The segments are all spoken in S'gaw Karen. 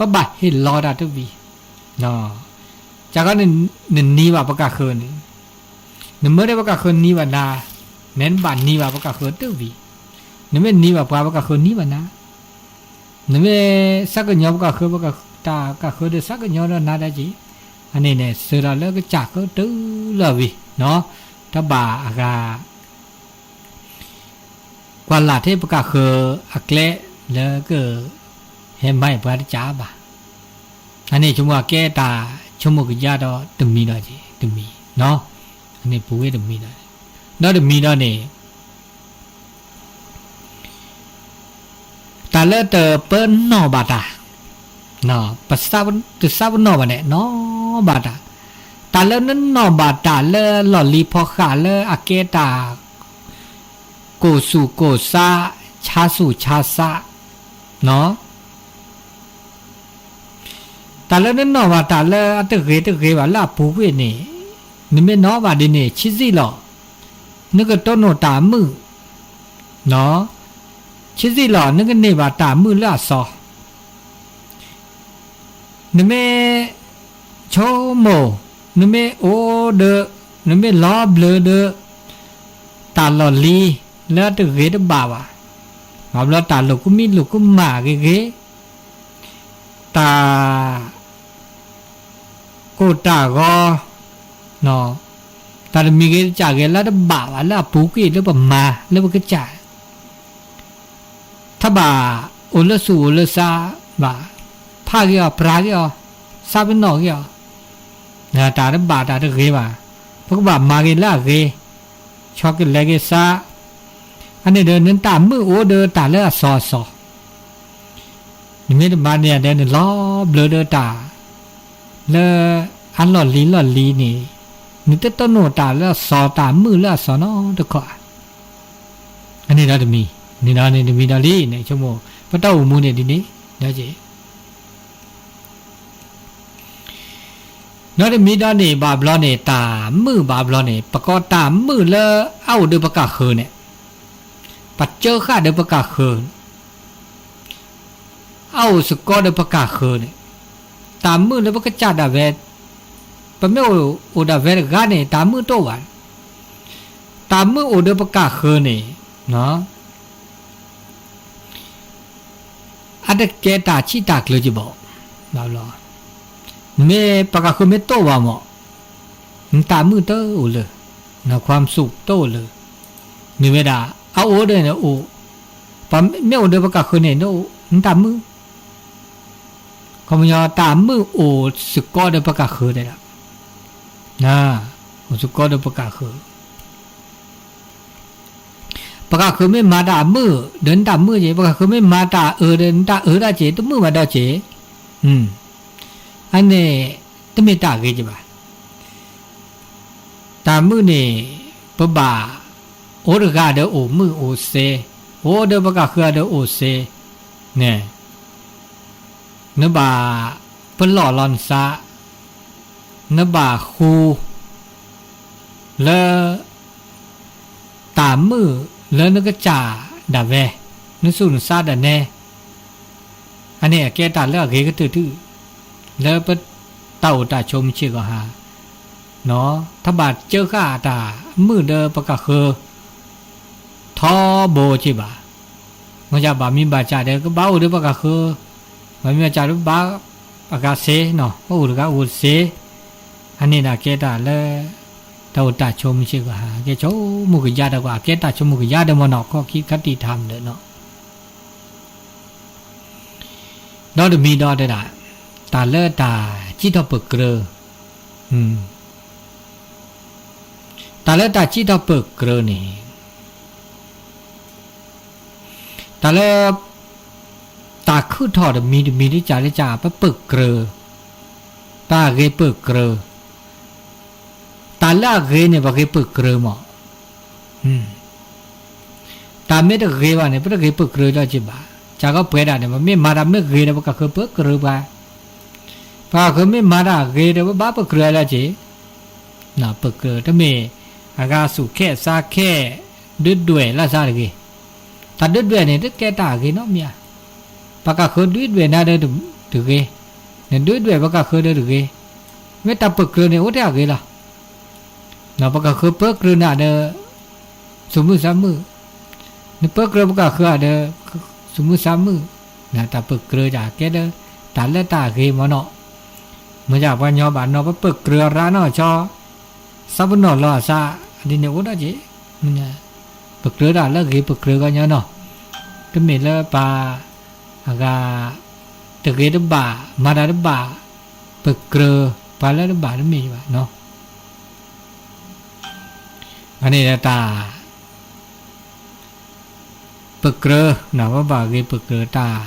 ပဘၣ်ဟ့ၣ်လီၤတၢ်တဝံၤ, ကန့ၣ် နနံၤဘၣ်ပကၣ်ဃၢၤန့ၣ်, နမၢဒၣ်ပကၣ်ဃၢၤနံၤဘၣ်နၤ, နဘၣ်နံၤဘၣ်ပကၣ်ဃၢၤတဝံၤ, နမ့ၢ်နံၤဘၣ်ပှၤပကၣ်ဃၢၤနံၤဘၣ်နၤ, နမ့ၢ်ဆၢကညီပကၣ်ဃၢၤ တၢ်ကၣ်ဃၢၤဒီးဆၢကညီဒီးနၤဒၣ်က့ၤ, အန့ၣ်န့ၣ် စၢၤဒီးလၢကစၢ်ဃၢၤတုၤလၢအဝံၤ, တဘၣ်အဂၤ ကွၢ်လၢ်ထဲပကၣ်ဃၢၤအကျဲလၢက ဟဲမၤအံၤပှၤတကးဘၣ်. အန့ၣ်ဆိကမိၣ်အကဲတၢ်ဆိကမိၣ်ကယါဒီးတမံၤဒီးတမံၤ, အန့ၣ်ပူၤဝဲတမံၤဒီး, ဒီးတမံၤဒီးန့ၣ် တၢ်လၢတပၢနီၢ်ဘၣ်တၢ်, ပတစးပနီၣ်ဘၣ်န့ၣ် နီၢ်ဘၣ်တၢ်, တၢ်လၢနနီၢ်ဘၣ်တၢ်လၢလီၢ်လံၤဖီဃးလၢအကဲတၢ် ကိၢ်ဆူၣ်ကိၢ်ဆါ, ဆါဆူၣ်ဆါဆါ, တၢ်လၢနနီၢ်ဘၣ်တၢ်လၢအတဂ့ၤတဂ့ၤဘၣ်လၢအပူၤကွံာ်န့ၣ်, နမ့ၢ်နီၢ်ဘၣ်ဒ်န့ၣ် ဆံးစံၣ်လီၤ, နကတိၢ်နီၣ်တၢ်အမုာ်, ဆံးစံၣ်လီၤ နကန့ၢ်ဘၣ်တၢ်မုာ်လၢအစီ နမ့ၢ်ဆိကမိၣ်, နမ့ၢ်အိၣ်ဒီး, နမ့ၢ်လီၤဘျၢဒီး တၢ်လီၢ်လံၤလၢတဂ့ၤတဘၣ်ဘၣ်, ဘၣ်ဘျီတၢ်လိာ်ကမံလိာ်ကမၣ်ဂ့ၤဂ့ၤ, တၢ် အိၣ်တၢ်ဂီၤ, တၢ်တမံၤဂ့ၤတစဲးဂ့ၤလၢတဘၣ်ဘၣ်လၢအပူၤကွံာ်လၢပမၤလၢပကစၢ် ထီၣ်ဘၣ်အိၣ်လၢဆူၣ်အိၣ်လၢဆါဘၣ်, ဖးဂ့ၤအီၤ ပြးဂ့ၤအီၤ, စးပနီၣ်ဂ့ၤအီၤ, တၢ်တဘၣ်တၢ်တဂ့ၤဘၣ်, ပကဘၣ်မၤဂ့ၤလၢအဂ့ၤ, ဆီကလဲၤဂ့ၤစး, အန့ၣ်ဒီးနတၢ်မုာ်အိၣ်ဒီးတၢ်လၢအစီအစီ နမ့ၢ်တမၤန့ၣ်ဒီးနလီၤဘျၢဒီးတၢ် လၢအလီၢ်လံၤလီၢ်လံၤန့ၣ်, နတတိၢ်နီၣ်တၢ်လၢအစီတၢ်မုာ်လၢအစီနီတခီဧါ, အန့ၣ်ဒီးတမံၤ, န့ၣ်ဒီးန့ၣ်တမံၤဒီးလံန့ၣ် ဆိကမိၣ် ပတၢ်အိၣ်မူန့ၣ်ဒ်န့ၣ်, ဒီးက့ၤ ဒီးတမံၤဒီးန့ၣ် ဘၣ်ဘျီန့ၣ် တၢ်မုာ်ဘၣ်ဘျီန့ၣ် ပကိးတၢ်မုာ်လၢအအိၣ်ဒီးပကၣ်ဃၢၤန့ၣ်, ပစၢဃာ်ဒီးပကၣ်ဃၢၤန့ၣ်, အအိၣ်စ့ၢ်ကီးဒီးပကၣ်ဃၢၤန့ၣ်, တၢ်မုာ်လၢပကစၢ်ဒၣ်ဝဲ, ပမ့ၢ်အိၣ်ဒၣ်ဝဲတဂၤန့ၣ် တၢ်မုာ်တအိၣ်ဘၣ်, တၢ်မုာ်အိၣ်ဒီးပကၣ်ဃၢၤန့ၣ် အတကဲတၢ်ဆံးတၢ်ကျၢၤက့ၤဘၣ်, မ့ၢ်ပကၣ်ဃၢၤမ့ၢ်တအိၣ်ဘၣ်မး, နတၢ်မုာ်တအိၣ်လၢၤ, နခွါမစူၣ်တအိၣ်လၢၤ, မ့ၢ်ဝဲဒၣ် အအိၣ်ဒီးန့ၣ်အိၣ်, ပမ့ၢ်အိၣ်ဒီးပကၣ်ဃၢၤန့ၣ် နတၢ်မုာ်, ခီပညီတၢ်မုာ်အိၣ်စ့ၢ်ကီးဒီးပကၣ်ဃၢၤတဲဒၣ်, အိၣ်စ့ၢ်ကီးဒီးပကၣ်ဃၢၤ ပကၣ်ဃၢၤမ့ၢ်မၤတၢ်မုာ်ဒီးနတၢ်မုာ်က့ၤ, ပကၣ်ဃၢၤမ့ၢ်မၤတၢ်အၢဒီးနတၢ်အၢဒၣ်က့ၤ, တမုာ်ဘၣ်ဒီးက့ၤ, အန့ၣ် တမ့ၢ်တၢ်ဂ့ၤက့ၤဘၣ်. တၢ်မုာ်န့ၣ် ပဘၣ်အိၣ်တဂၤဒီးအိၣ်မုာ်အိၣ်စ့, အိၣ်ဒီးပကၣ်ဃၢၤဒီးအိၣ်စ့, န့ၣ် နဘၣ်ပလီၢ်လီၤနသး, နဘၣ်ဃူ လၢ တၢ်မုာ်လၢနကစၢ်ဒၣ်ဝဲ, နသူၣ်နသးဒၣ်နဲ, အန့ၣ်အကဲတၢ်လၢအဂ့ၤကတၢၢ်တခါ, လၢပတၢ်အိၣ်တၢ်ဆိးမုၢ်ဆ့ၣ်ဂီၤဟါ, ထီၣ်ဘၣ်စၢဃာ်တၢ်မုာ်ဒီးပကၣ်ဃၢၤ ထီဘိက့ၤဘၣ်. မ့ၢ်ဘၣ်မံဘၣ်စၢ်ဒီး ကဘၣ်အိၣ်ဒီးပကၣ်ဃၢၤ, ဘၣ်မံဘၣ်စၢ်ဒီးဘၣ်အဂၤစ့, ပအိၣ်တဂၤအိၣ်တစ့, အန့ၣ်ဒၣ်ကဲတၢ်လၢ တၢ်အိၣ်တၢ်ဆိးမုၢ်ဆ့ၣ်ဂီၤဟါ ကဲဆိကမိၣ်ကယါဒီးကွၢ် ကဲတၢ်ဆိကမိၣ်ကယါဒီးမ့ၢ်နီၢ် ခီၣ်ခံခါတံၢ်ထါမနုၤနီၢ် ဒီးတမံၤဒီးတဲဒၣ် တၢ်လၢတၢ်စံးထီၣ်ပၢၢ်ကြၢး, တၢ်လၢတၢ်စံးထီၣ်ပၢၢ်ကြၢးန့ၣ် တၢ်လၢ တၢ်ခုထီၣ်တမံၤတမံၤတကးတကး ပပၢၢ်ကြၢး, ပဂ့ၤပၢၢ်ကြၢး, တၢ်လၢအဂ့ၤန့ၣ် ပဂ့ၤပၢၢ်ကြၢးမး တၢ်မ့ၢ်တဂ့ၤဘၣ်န့ၣ် ပတဂ့ၤပၢၢ်ကြၢးလၢၤက့ၤဘၣ်. ကၢ်ကီပှဲၤဒၣ်န့ၣ် ပမ့ၢ်မၤတၢ်မ့ၢ်ဂ့ၤဒီး ပကဃၢၤပၢၢ်ကြၢးပှၤ, ပကဃၢၤမ့ၢ်မၤတၢ်ဂ့ၤဒီး ပဘၣ်ပၢၢ်ကြၢးလၢၤက့ၤ, ပၢၢ်ကြၢး တမ့ၢ်အဂၤဆူၣ်ခဲအသးခဲ ဒုးဒွဲၣ်လၢသးတဂ့ၤ. တၢ်ဒုးဒွဲၣ်န့ၣ် တကဲတၢ်အဂ့ၤနီတမံၤဧါ. ပကဃၢၤဒုးဒွဲၣ်နၤဒီး တဂ့ၤ, နဒုးဒွဲၣ်ပကၢ်ဃၢဒီးတဂ့ၤ, မ့ၢ်တၢ်ပၢၢ်ကြၢးန့ၣ် အိၣ်ထဲအဂ့ၤလီၤ. ပကၢ်ဃၢပၢၢ်ကြၢးနၤဒီး သူၣ်မုာ်သးမုာ်, နပၢၢ်ကြၢးပကၢ်ဃၢဒီး သူၣ်မုာ်သးမုာ်, တၢ်ပၢၢ်ကြၢးဒၣ်ကဲလၢ တၢ်လၢတၢ်အဂ့ၤမ့ၢ်နီၤ, မ့ၢ်ဒၣ်ပှၤညီဘၣ်နီၤ ပပၢၢ်ကြၢးအရၣ်နီၤ ဆီ သးပနီၣ်လီၤအသး, ဒ်န့ၣ်အိၣ်ဒီးက့ၤ, ပကြၢးတၢ်လၢဂ့ၤပကြၢးကညီနီၤ, တမ့ၢ်လၢပှၤ အဂၤ တဂ့ၤတဘၣ် မၤတၢ်တဘၣ်, ပကြၢး ပှၤလၢတဘၣ်တမ့ၢ်ဘၣ်နီၤ, အန့ၣ်တၢ် ပကြၢး, ပဘၣ်ဂ့ၤပကြၢးတၢ်,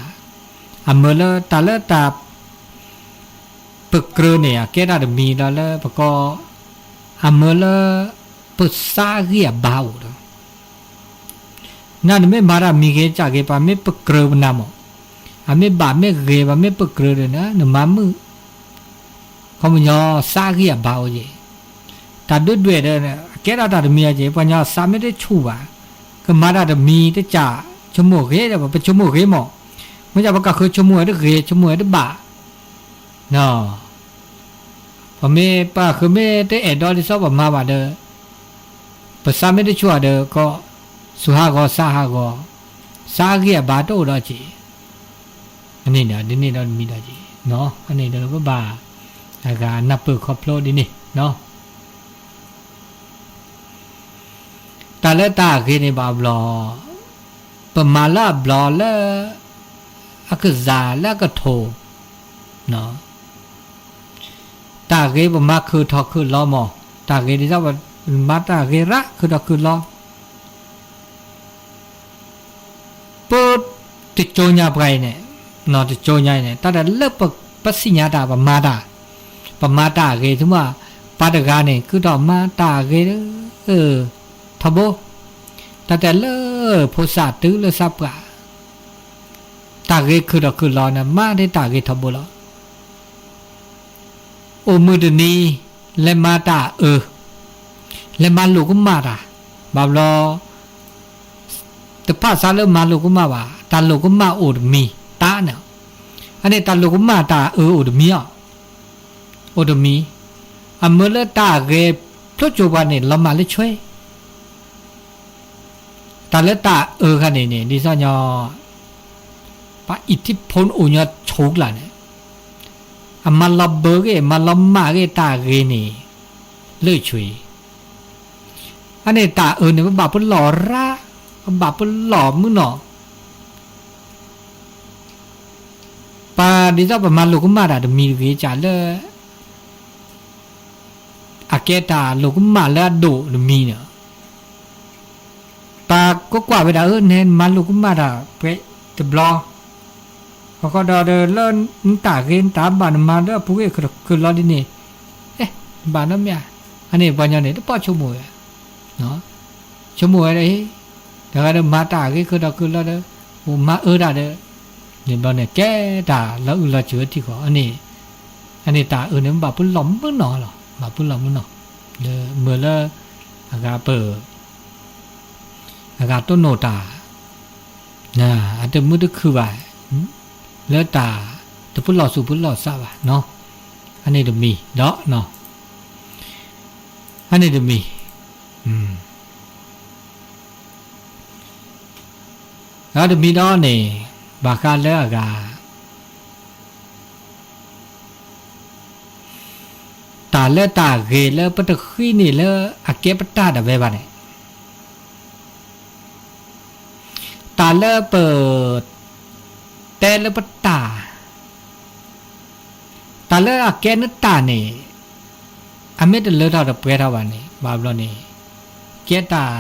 အမၢလၢတၢ်လၢတၢ် ပကြၢးန့ၣ် အကဲတၢ်တမံၤဒီးလၢပကီ, အမၢလၢ ပသးဂံၢ်အဘါအိၣ်ဒီး, နနမ့ၢ်မၤတၢ်မံၤဂ့ၤကၢ်ဂ့ၤ ပှၤမ့ၢ်ပကြၢးပနၤမး, အမ့ၢ်ဘၣ်မ့ၢ်ဂ့ၤ ပှၤမ့ၢ်ပကြၢးဒီး နမၤမုာ် ခီပညီသးဂံၢ်အဘါအိၣ်က့ၤ, တၢ်ဒုးဒွဲၣ်ဒီး အကဲဒၣ်တၢ်တမံၤအက့ၤ ပှၤညီသးမ့ၢ်တဆူၣ်ဘၣ်, ကမၤတၢ်တမံၤတကၢ် ဆိကမိၣ်ဂ့ၤဒီး ပဆိကမိၣ်ဂ့ၤမး, မ့ၢ်ဒၣ်ပကၢ်ဃၢဆိကမိၣ်ဝဲတဂ့ၤ ဆိကမိၣ်ဝဲတဘၣ်, ပမ့ၢ်ပၢ်ဃုာ်မ့ၢ်တအဲၣ်ဒိးဒ်သိးပမၤဘၣ်ဒီး, ပသးမ့ၢ်တဆူၣ်ဘၣ်ဒီးကီ, သူၣ်ဟးဂီၤသးဟးဂီၤ, သးဂံၢ်အဘါတအိၣ်ဒီးက့ၤ, န့ၣ်ဒီး ဒ်န့ၣ်ဒီးတမံၤဒီးက့ၤ, အန့ၣ်ဒီးပဘၣ် အဂၤနၢ်ပၢၢ်ခီဖျိဒ်န့ၣ်, တၢ်လၢတၢ်အဂ့ၤန့ၣ်ဘၣ်ဘျီ, ပမၤလၢအဘျီလၢ အကစၢ်လၢအကထိၣ်, တၢ်ဂ့ၤပမၤခုၣ်ထီၣ်ခုၣ်လီၤမး, တၢ်ဂ့ၤဒ်သိးပမၤတၢ်ဂ့ၤရၣ်ခုၣ်ထီၣ်ခုၣ်လီၤ ပတကၠိညါပှၤအံၤန့ၣ်, တကၠိညါအံၤန့ၣ် တၢ်တဲလၢပသ့ၣ်ညါတၢ် ပမၤတၢ်, ပမၤတၢ်အဂ့ၤ သုမ့ၢ် ပှၤတဂၤန့ၣ် ခုၣ်ထီၣ်မၤတၢ်အဂ့ၤ ထီဘိ, တၢ်တဲလၢ ဖိသၣ်တုၤလၢသးပှၢ်, တၢ်ဂ့ၤခုၣ်ထီၣ်ခုၣ်လီၤန့ၣ် မၤဒ်တၢ်ဂ့ၤထီဘိလီၤ. အိၣ်မုၢ်တနံၤ လဲၤမၤတၢ်အၢ, လဲၤမၤလိာ်ကမၣ်တၢ်, ဘၣ်ဘျီ တဖၣ်သးလၢမၤလိာ်ကမၣ်ဘၣ်, တၢ်လိာ်ကမၣ်အိၣ်တမံၤ, တၢ်န့ၣ်, အန့ၣ်တၢ်လိာ်ကမၣ်တၢ်အၢအိၣ်တမံၤအီၤ, အိၣ်တမံၤ, အမၢလၢတၢ်ဂ့ၤဖျိကၠိပှၤန့ၣ် လီၤမၢ်လၢဆွဲ တၢ်လၢတၢ်အၢခါန့ၣ်န့ၣ် ဒ်သိးညီ ပှၤအံးထံဖိအိၣ်ညီဆိကျါန့ၣ်, အမၤလီၤဘၢဂ့ၢ် မၤလီၤမၢ်ဂ့ၢ်တၢ်ဂ့ၤန့ၣ် လၢဆွံ, အန့ၣ်တၢ်အၢန့ၣ် ပဘၣ်ပလီၢ်ရၣ်, ပဘၣ်ပလီၢ်မုၢ်နီၢ်, ပှၤဒ်သိးပမၤလိာ်ကမၣ်တၢ်တမံၤတဂ့ၤ ကၢ်လၢ အကဲတၢ်လိာ်ကမၣ်လၢအဒိၣ်တမံၤန့ၣ်, ပှၤကကွၢ်ဝဲဒၣ် အၢ နမၤလိာ်ကမၣ်တၢ်ပှဲၤတဘျီ, ဃီဃီဒီးလၢနတၢ်ဂ့ၤနတၢ်ဘၣ်နမၤလၢအပူၤဂ့ၢ်ကလီဒ်န့ၣ်, အဲ ဘၣ်နီတမံၤ, အန့ၣ်ပှၤညီန့ၣ် တပီၢ်ဆိကမိၣ်ဝဲ ဆိကမိၣ်ဝဲဒၣ်အံၤ, တဂၤဒီးမၤတၢ်အဂ့ၤကဒီးကလီဒီး, အိၣ်မၤအၢတၢ်ဒီး, န့ၣ်ဘျီန့ၣ် ကဲတၢ်လီၤအုၣ်လီၤစၢၤဝဲထံဃီ, အန့ၣ်တၢ်အၢန့ၣ် ဘၣ်ပလီၢ်မုၢ်နီၢ်လီၤ, ဘၣ်ပလီၢ်မုၢ်နီၢ်, လၢမၢလၢ အဂၤပၢၢ် အဂၤတိၢ်နီၣ်တၢ်, အတမုာ်တခုၣ်ဘၣ်, လၢတၢ်တပလီၢ်သူၣ်ပလီၢ်သးဘၣ်, အန့ၣ်တမံၤဒီး, အန့ၣ်တမံၤ, ဒီးတမံၤဒီးန့ၣ်, ဘၣ်ဃးလၢအဂၤ တၢ်လၢတၢ်ဂ့ၤလၢပတဃံန့ၣ်လၢအကဲပတၢ်ဒၣ်ဝဲဘၣ်န့ၣ်, တၢ်လၢပ တဲလၢပတၢ်, တၢ်လၢအကဲနတၢ်န့ၣ်, အမ့ၢ်တလၢထီၣ်တပှဲၤထီၣ်ဘၣ်န့ၣ် ဘၣ်ဘျီန့ၣ်, ကဲတၢ်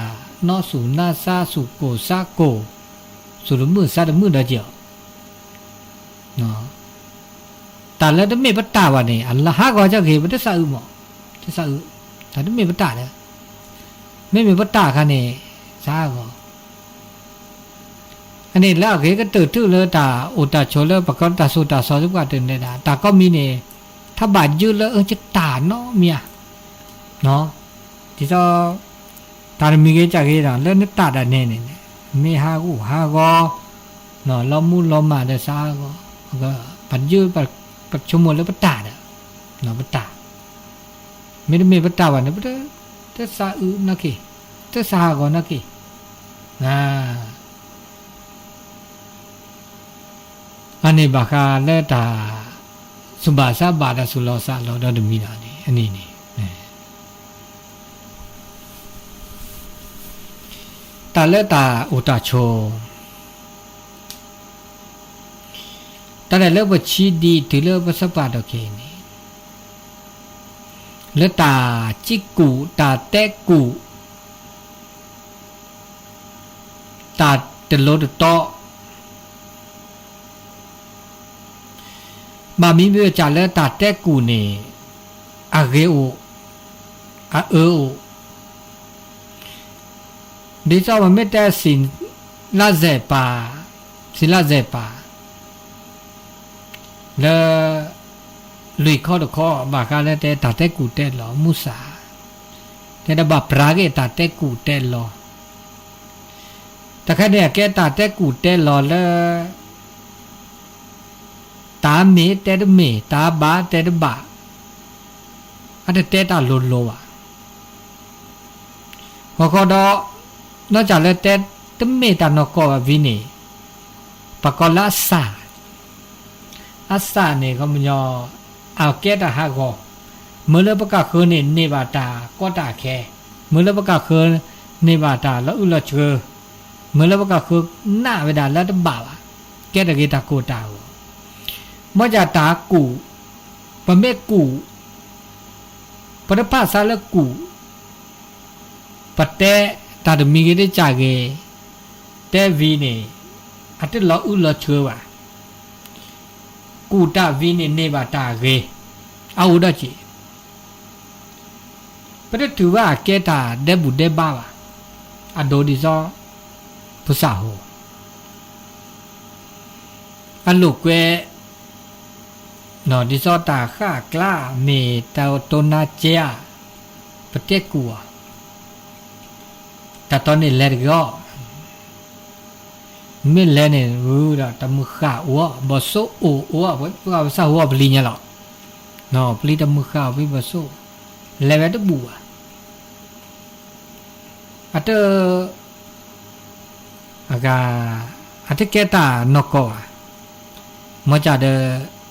နီသူၣ်နါသးသူၣ်ကိၢ်သးကိၢ်, သူၣ်တမုာ်သးတမုာ်ဒီးက့ၤအီၤ တၢ်လၢတမ့ၢ်ပတၢ်ဘၣ်န့ၣ် အလၢဟးဂီၤက့ၤ ပတသးအုးမး, တသးအုး, တၢ်တမ့ၢ်ပတၢ်လၢ, မ့မ့ၢ်ပတၢ်အခါန့ၣ်, သးဟးဂီၤ, အန့ၣ်လၢအဂ့ၤကတၢၢ်တုၤလၢတၢ်အိၣ်တၢ်ဆိးလၢပကီတၢ်သိၣ်တၢ်သီသပှၢ်တၢၢ်န့ၣ်ဒၣ် တၢ်ကိးမံၤန့ၣ်, ထးဘၣ်ယုၢ်လၢအၢကတၢၢ်နီတမံၤဧါ ဒ်သိး တၢ်တမံၤဂ့ၤကၢ်ဂ့ၤဒီး လၢနတၢ်ဒၣ်နဲန့ၣ်န့ၣ်, မ့ၢ်ဟးဂူာ်ဟးဂီၤ, လီၤမူလီၤမၢ်ဒီးသးဟးဂီၤ, ပှၤယုၢ် ပဆိကမိၣ်လၢပတၢ်ဒီး ပတၢ်, မ့တမ့ၢ်ပတၢ်ဘၣ်န့ၣ် ပတသးအုးနီၣ်က့ၤ, တသးဟးဂီၤနီၣ်က့ၤ, အန့ၣ်ဘၣ်ဃးလၢတၢ် သူၣ်ဘၣ်သးဘၣ် တၢ်သူၣ်လီၤသးလီၤဒီးတမံၤလီၤန့ၣ် အန့ၣ်န့ၣ် တၢ်လၢတၢ်အိၣ်တၢ်ဆိး တၢ်ဒၣ်လၢပဆံးဒံးတုၤလၢပသးပှၢ်ဒီးခဲအံၤန့ၣ် လၢတၢ်စံးကူၣ် တၢ်တဲကူၣ် တၢ်တလိၤတတီ ဘၣ်မံဘၣ်စၢ်လၢတၢ်တဲကူၣ်န့ၣ် အဂ့ၤအိၣ်, အအၢအိၣ်, ဒ်သိးပမ့ၢ်တဲစံးလၢစဲးပာ်, စံးလၢစဲးပာ် လၢ လွံၢ်ခီတခီ ဘၣ်ဃးလၢတဲတၢ်တဲကူၣ်တဲလီၤ မုၢ်ဆၣ် တဲဒၣ်ဘၣ်ပြးက့ၤတၢ်တဲကူၣ်တဲလီၤ တခါန့ၣ် အကဲတၢ်တဲကူၣ်တဲလီၤလၢ တၢ်မ့ၢ်တဲတမ့ၢ် တၢ်ဘၣ်တဲတဘၣ် အတတဲတၢ်လိၤလိၤဘၣ်. ဂီၤခီဒီး နီၢ်ကၢ်လၢတဲတမ့ၢ်တၢ်နီၢ်ကီၢ်ဘၣ်ဝံၤန့ၣ် ပကိးလၢအစၢ်, အစၢ်န့ၣ် ခီပညီ အကဲတၢ်ဟးဂီၤ, မ့ၢ်လၢပကဃၢၤန့ၣ် န့ၢ်ဘၣ်တၢ်ကီတၢ်ခဲ, မ့ၢ်လၢပကဃၢၤန့ၢ်ဘၣ်တၢ်လီၤအုၣ်လီၤဆှၢ, မ့ၢ်လၢပကဃၢၤနးဝဲဒၣ်လၢတဘၣ်ဘၣ်, ကဲတဂ့ၤတၢ်ကိၢ်တၢ်ဂီၤ, မ့ၢ်ကၢ်တၢ်ကူၣ်, ပမ့ၢ်ကူၣ် ပတဖးဆါလၢကူၣ်, ပတဲတၢ်တမံၤဂ့ၤတကၢ်ဂ့ၤ, တဲဝံၤန့ၣ် အတလီၤအုၣ်လီၤဆှၢဘၣ်. ကူၣ်တၢ်ဝံၤန့ၣ်န့ၢ်ဘၣ်တၢ်ဂ့ၤ, အအိၣ်ဒီးက့ၤ, ပတတုၤဘၣ်အကဲတၢ်ဒဲးဘူၣ်ဒဲးဘါဘၣ်, အဒိဒ်သိး ပစၢ်ဟိ အလိာ်ကွဲ ဒ်သိးတၢ်ဃၣ်ကျါ မ့ၢ်တၢ်တိၢ်နါကဲဧါ, ပတဲကူၣ်အီၤ, တၢ်တီန့ၣ်လဲၤတဂ့ၤအီၤ, မ့ၢ်လဲၤန့ၣ် ဒီးတၢ်မုၢ်ဃၢ်အိၣ်အီၤ, ဘီၣ်စိအိၣ်အိၣ်အီၤ, ပှၤပစၢ်ဟိအီၤပျံၤညါလီၤ, ပျံၤတၢ်မုၢ်ဃၢ်အီၤဖဲဘီၣ်စိ, လဲၤဝဲတဘူၣ်ဘၣ်. အတ အဂၤ အတကဲတၢ်နီၢ်ကီၢ်ဘၣ်, မ့ၢ်ကၢ်ဒီး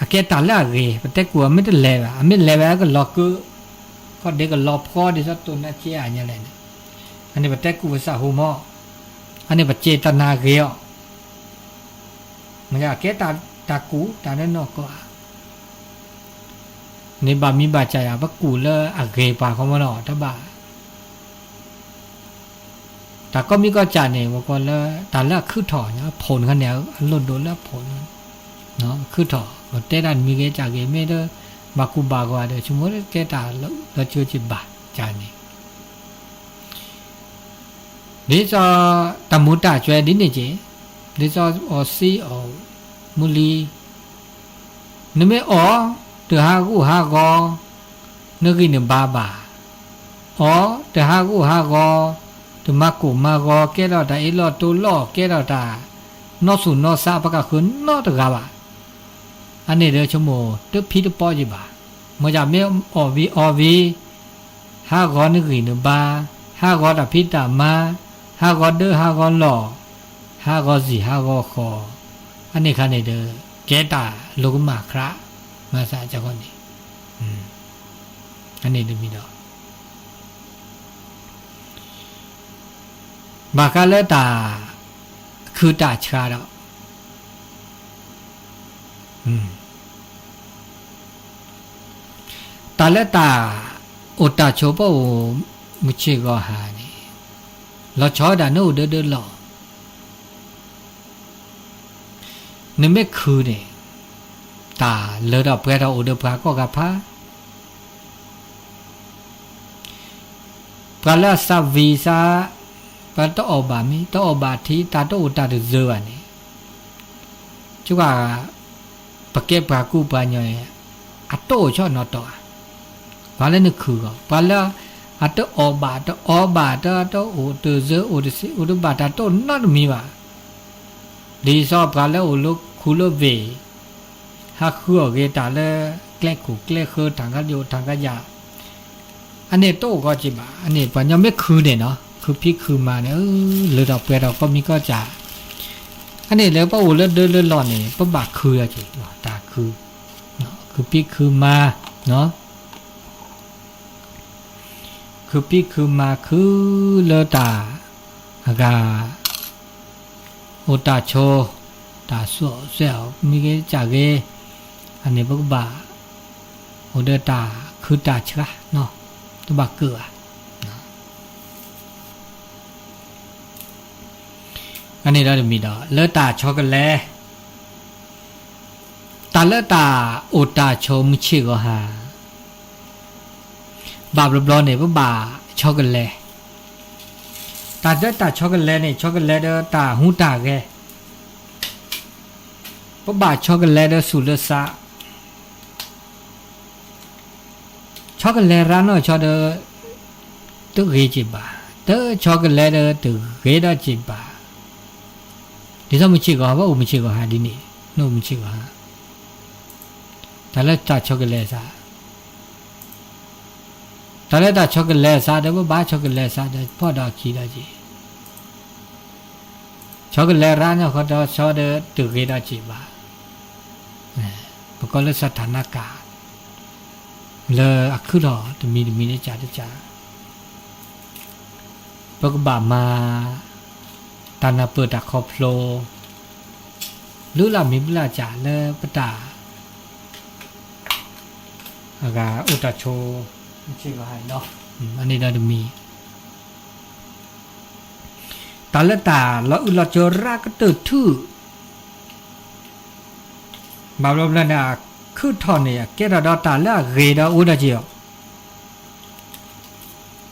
အကဲတၢ်လၢအဂ့ၤ, ပတဲကူၣ်အမ့ၢ်တလဲၤဘၣ်, အမ့ၢ်လဲၤဝဲကလီၤကၢ, ခီၣ်ဒ့ကလီၤဖီဒ်သိးတိၢ်နါကဲဧါညါလဲၣ်န့ၣ်, အန့ၣ်ပတဲကူၣ်ပစၢ်ဟိမး, အန့ၣ်ပစံးတၢ်နါဂ့ၤအီၤ, မ့ၢ်ကၢ်ကဲတၢ်ကူၣ်တၢ်လၢနီၢ်ကီၢ်ဧါ, န့ၣ်ဘၣ်မံဘၣ်စၢ်ယၤ ပကူၣ်လၢအဂ့ၤပှၤခီမးနီၤ တဘၣ် တၢ်ကီမံကီစၢ်န့ၣ် ပကိးလၢ တၢ်လၢအခုၣ်ထီၣ် အဖိၣ်န့ၣ်ခါန့ၣ် အလိၣ်ဒိးလၢအဖိၣ်န့ၣ်, အခုၣ်ထီၣ် ပတဲတၢ်တမံၤဂ့ၤကၢ်ဂ့ၤ မ့ၢ်တ ဘၣ်ကူဘၣ်ဂီၤဒီး ဆိကမိၣ်ကဲတၢ်လၢကၠိက့ၤဘၣ်ကၢ်န့ၣ် ဒ်သိး တၢ်မူၤတၢ်စွဲဒ်န့ၣ်က့ၤ, ဒ်သိးအီၣ်စံအီၣ်မူလံ, နမ့ၢ်အီၣ် တဟးဂူာ်ဟးဂီၤ နဂံၢ်နဘါဘၣ်, အီၣ် တဟးဂူာ်ဟးဂီၤ, တမၤကိၢ်မၤဂီၤ ကဲထီၣ်တၢ်အ့ၣ်လိာ်တိလိာ် ကဲထီၣ်တၢ်နီၢ်ဆူၣ်နီၢ်ဆါ ပကဃုနီတဂၤဘၣ်. အန့ၣ်ဒီးဆိကမိၣ် တဖံးတပီၢ်ယံၤဘၣ်. မ့ၢ်ယမ့ၢ်အီၣ်ဝံၤအီဝံၤ ဟးဂီၤနဂံၢ်နဘါ, ဟးဂီၤတၢ်ဖံးတၢ်မၤ, ဟးဂီၤဒၢဟးဂီၤလီၢ်, ဟးဂီၤစံၣ်ဟးဂီၤဃီ, အန့ၣ်ခါန့ၣ်ဒီး ကဲတၢ်လိၤကမၣ်ချါ, မၤသးကီန့ၣ်, အန့ၣ်တမံၤဒီး ဘၣ်ဃးလၢတၢ်ခုၣ်တၢ်ဆှါဒီး တၢ်လၢတၢ်အိၣ်တၢ်ဆိးပအိၣ်မုၢ်ဆ့ၣ်ဂီၤဟါန့ၣ် လီၤဆီဒၣ်နအိၣ်ဒၢဒၢလီၤ. နမ့ၢ်ခုၣ်န့ၣ် တၢ်လၢထီၣ်ပှဲၤထီၣ်အိၣ်ဒီးပှၤကိးဂၤဖး ပှၤလၢအသးဝံၤသး ပှၤတအီၣ်ဘၣ်မ့ၤ တအီၣ်ဘၣ်ထံ တၢ်တအိၣ်တၢ်တစၢၤဘၣ်န့ၣ် က ပကဲပှၤကူပှၤကညီန့ၣ် အတအိၣ်ဆီၣ်နီၤတီၢ်ဧါ. ပှၤလၢနခုၣ်ဂီၤ ပှၤလၢအတအီၣ်ဘၣ်တအီဘၣ် တတအိၣ်တစၢၤ အိၣ်တစ့အိၣ်တဘၣ် တၢ်တအိၣ်နီတမံၤဘၣ်. ဒ်သိးပှၤလၢအိၣ်လၢ ခူလၢဝ့ၢ်, ဟးဃုအီၣ်ဂ့ၤတၢ်လၢ ကျဲခိၣ်ကျဲဃၢ တၢ်ကါယိာ်တၢ်ကါယၤ, အန့ၣ်တအိၣ်ဂီၤက့ၤဘၣ်. အန့ၣ်ပှၤညီမ့ၢ်ခုန့ၣ်နီၤ ခုဖံးခုမၤန့ၣ် လၢထီၣ်ပှဲၤထီၣ်ကိးမံၤကိးကၢ်, အန့ၣ်လၢပအိၣ်လၢဒၢလၢလီၢ်န့ၣ် ပဘၣ်ခုအီၤက့ၤ တၢ်ခု, ခုဖံးခုမၤ, ခုဖံးခုမၤခုလၢတၢ် အဂၤ အိၣ်တၢ်ဆိး, တၢ်စူးအီၣ်စဲအီၣ်မ့ၢ်ဂ့ၤကၢ်ဂ့ၤ, အန့ၣ်ပကဘၣ် အိၣ်ဒီးတၢ်ခုတၢ်ဆှါ, တဘၣ်ကၢၣ်ဘၣ်. အန့ၣ်ဒီးတမံၤဒီး လၢတၢ်ဆီကလဲၤ, တၢ်လၢတၢ်အိၣ်တၢ်ဆိးမုၢ်ဆ့ၣ်ဂီၤဟါ ဘၣ်ဘျီဘျီန့ၣ် ပဘၣ်ဆီကလဲၤ, တၢ်လၢတၢ်ဆီကလဲၤန့ၣ် ဆီကလဲၤဒီးတၢ်ဟူးတၢ်ဂဲၤ, ပဘၣ်ဆီကလဲၤဒီးဆူၣ်လၢသး, ဆီကလဲၤရၤနီၢ်ဆီဒီး တဂ့ၤက့ၤဘၣ်, တဆီကလဲၤဒီးတဂ့ၤဒီးက့ၤဘၣ်, ဒ်သိးမုၢ်ဆ့ၣ်ဂီၤဟါ ပအိၣ်မုၢ်ဆ့ၣ်ဂီၤဟါဒ်န့ၣ်, နအိၣ်မုၢ်ဆ့ၣ်ဂီၤဟါ, တၢ်လၢတၢ်ဆီကလဲၤသး တၢ်လၢတၢ်ဆီကလဲၤသးဒီး ပဘၣ်ဆီကလဲၤသးဒီး ဖီၣ်ဒီးခံဒီးက့ၤ, ဆီကလဲၤရၤနီၢ်ဆီဒီးတဂ့ၤဒီးက့ၤဘၣ်, ပကိးလၢသထၣ်နကၣ်, လၢအခုၣ်ထီၣ်တမံၤတမံၤတကးတကး, ပကဘၣ်မၤ တၢ်နၢ်ပၢၢ်တၢ်ခီဖျိ ဘျုးလၢ်မံၤဘျုးလၢ်ကၢ်လၢပတၢ် အဂၤအိၣ်တၢ်ဆိး, အန့ၣ်ဒီးတမံၤ, တၢ်လၢတၢ်လီၤအုၣ်လီၤကၠိရၤကတၢၢ်ထူၣ်, ဘၣ်ဘျီဘျီန့ၣ် အခုၣ်ထီၣ်န့ၣ် အကဲထီၣ်ဒီးတၢ်လၢအဂ့ၤဒီးအိၣ်ဒီးက့ၤအီၤ,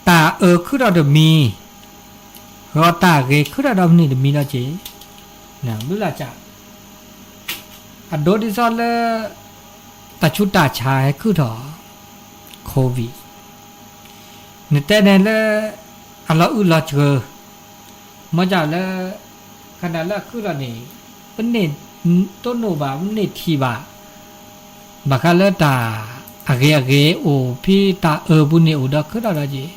တၢ်အၢခုၣ်ထီၣ်တမံၤ, ဒီးတၢ်ဂ့ၤခုၣ်ထီၣ်ဒီးမနုၤတမံၤဒီးက့ၤ, ဘျုးလၢ်ကၢ်, အဒိဒ်သိးလၢ တၢ်ဆူးတၢ်ဆါဟဲခုၣ်ထီၣ် COVID, နတဲန့ၣ်လၢ အလီၤအုၣ်လီၤကၠိ, မ့ၢ်ကၢ်လၢ ခါဒၣ်လၢအခုၣ်ထီၣ်န့ၣ် ပန့ၢ်တိၢ်နီၣ်ဘၣ် ပန့ၢ်ထံၣ်ဘၣ်, ဘၣ်ဃးလၢတၢ်အဂ့ၤအဂ့ၤအိၣ်ဖဲတၢ်အၢပူၤန့ၣ်အိၣ်ဒီးခုၣ်ထီၣ်ဒီး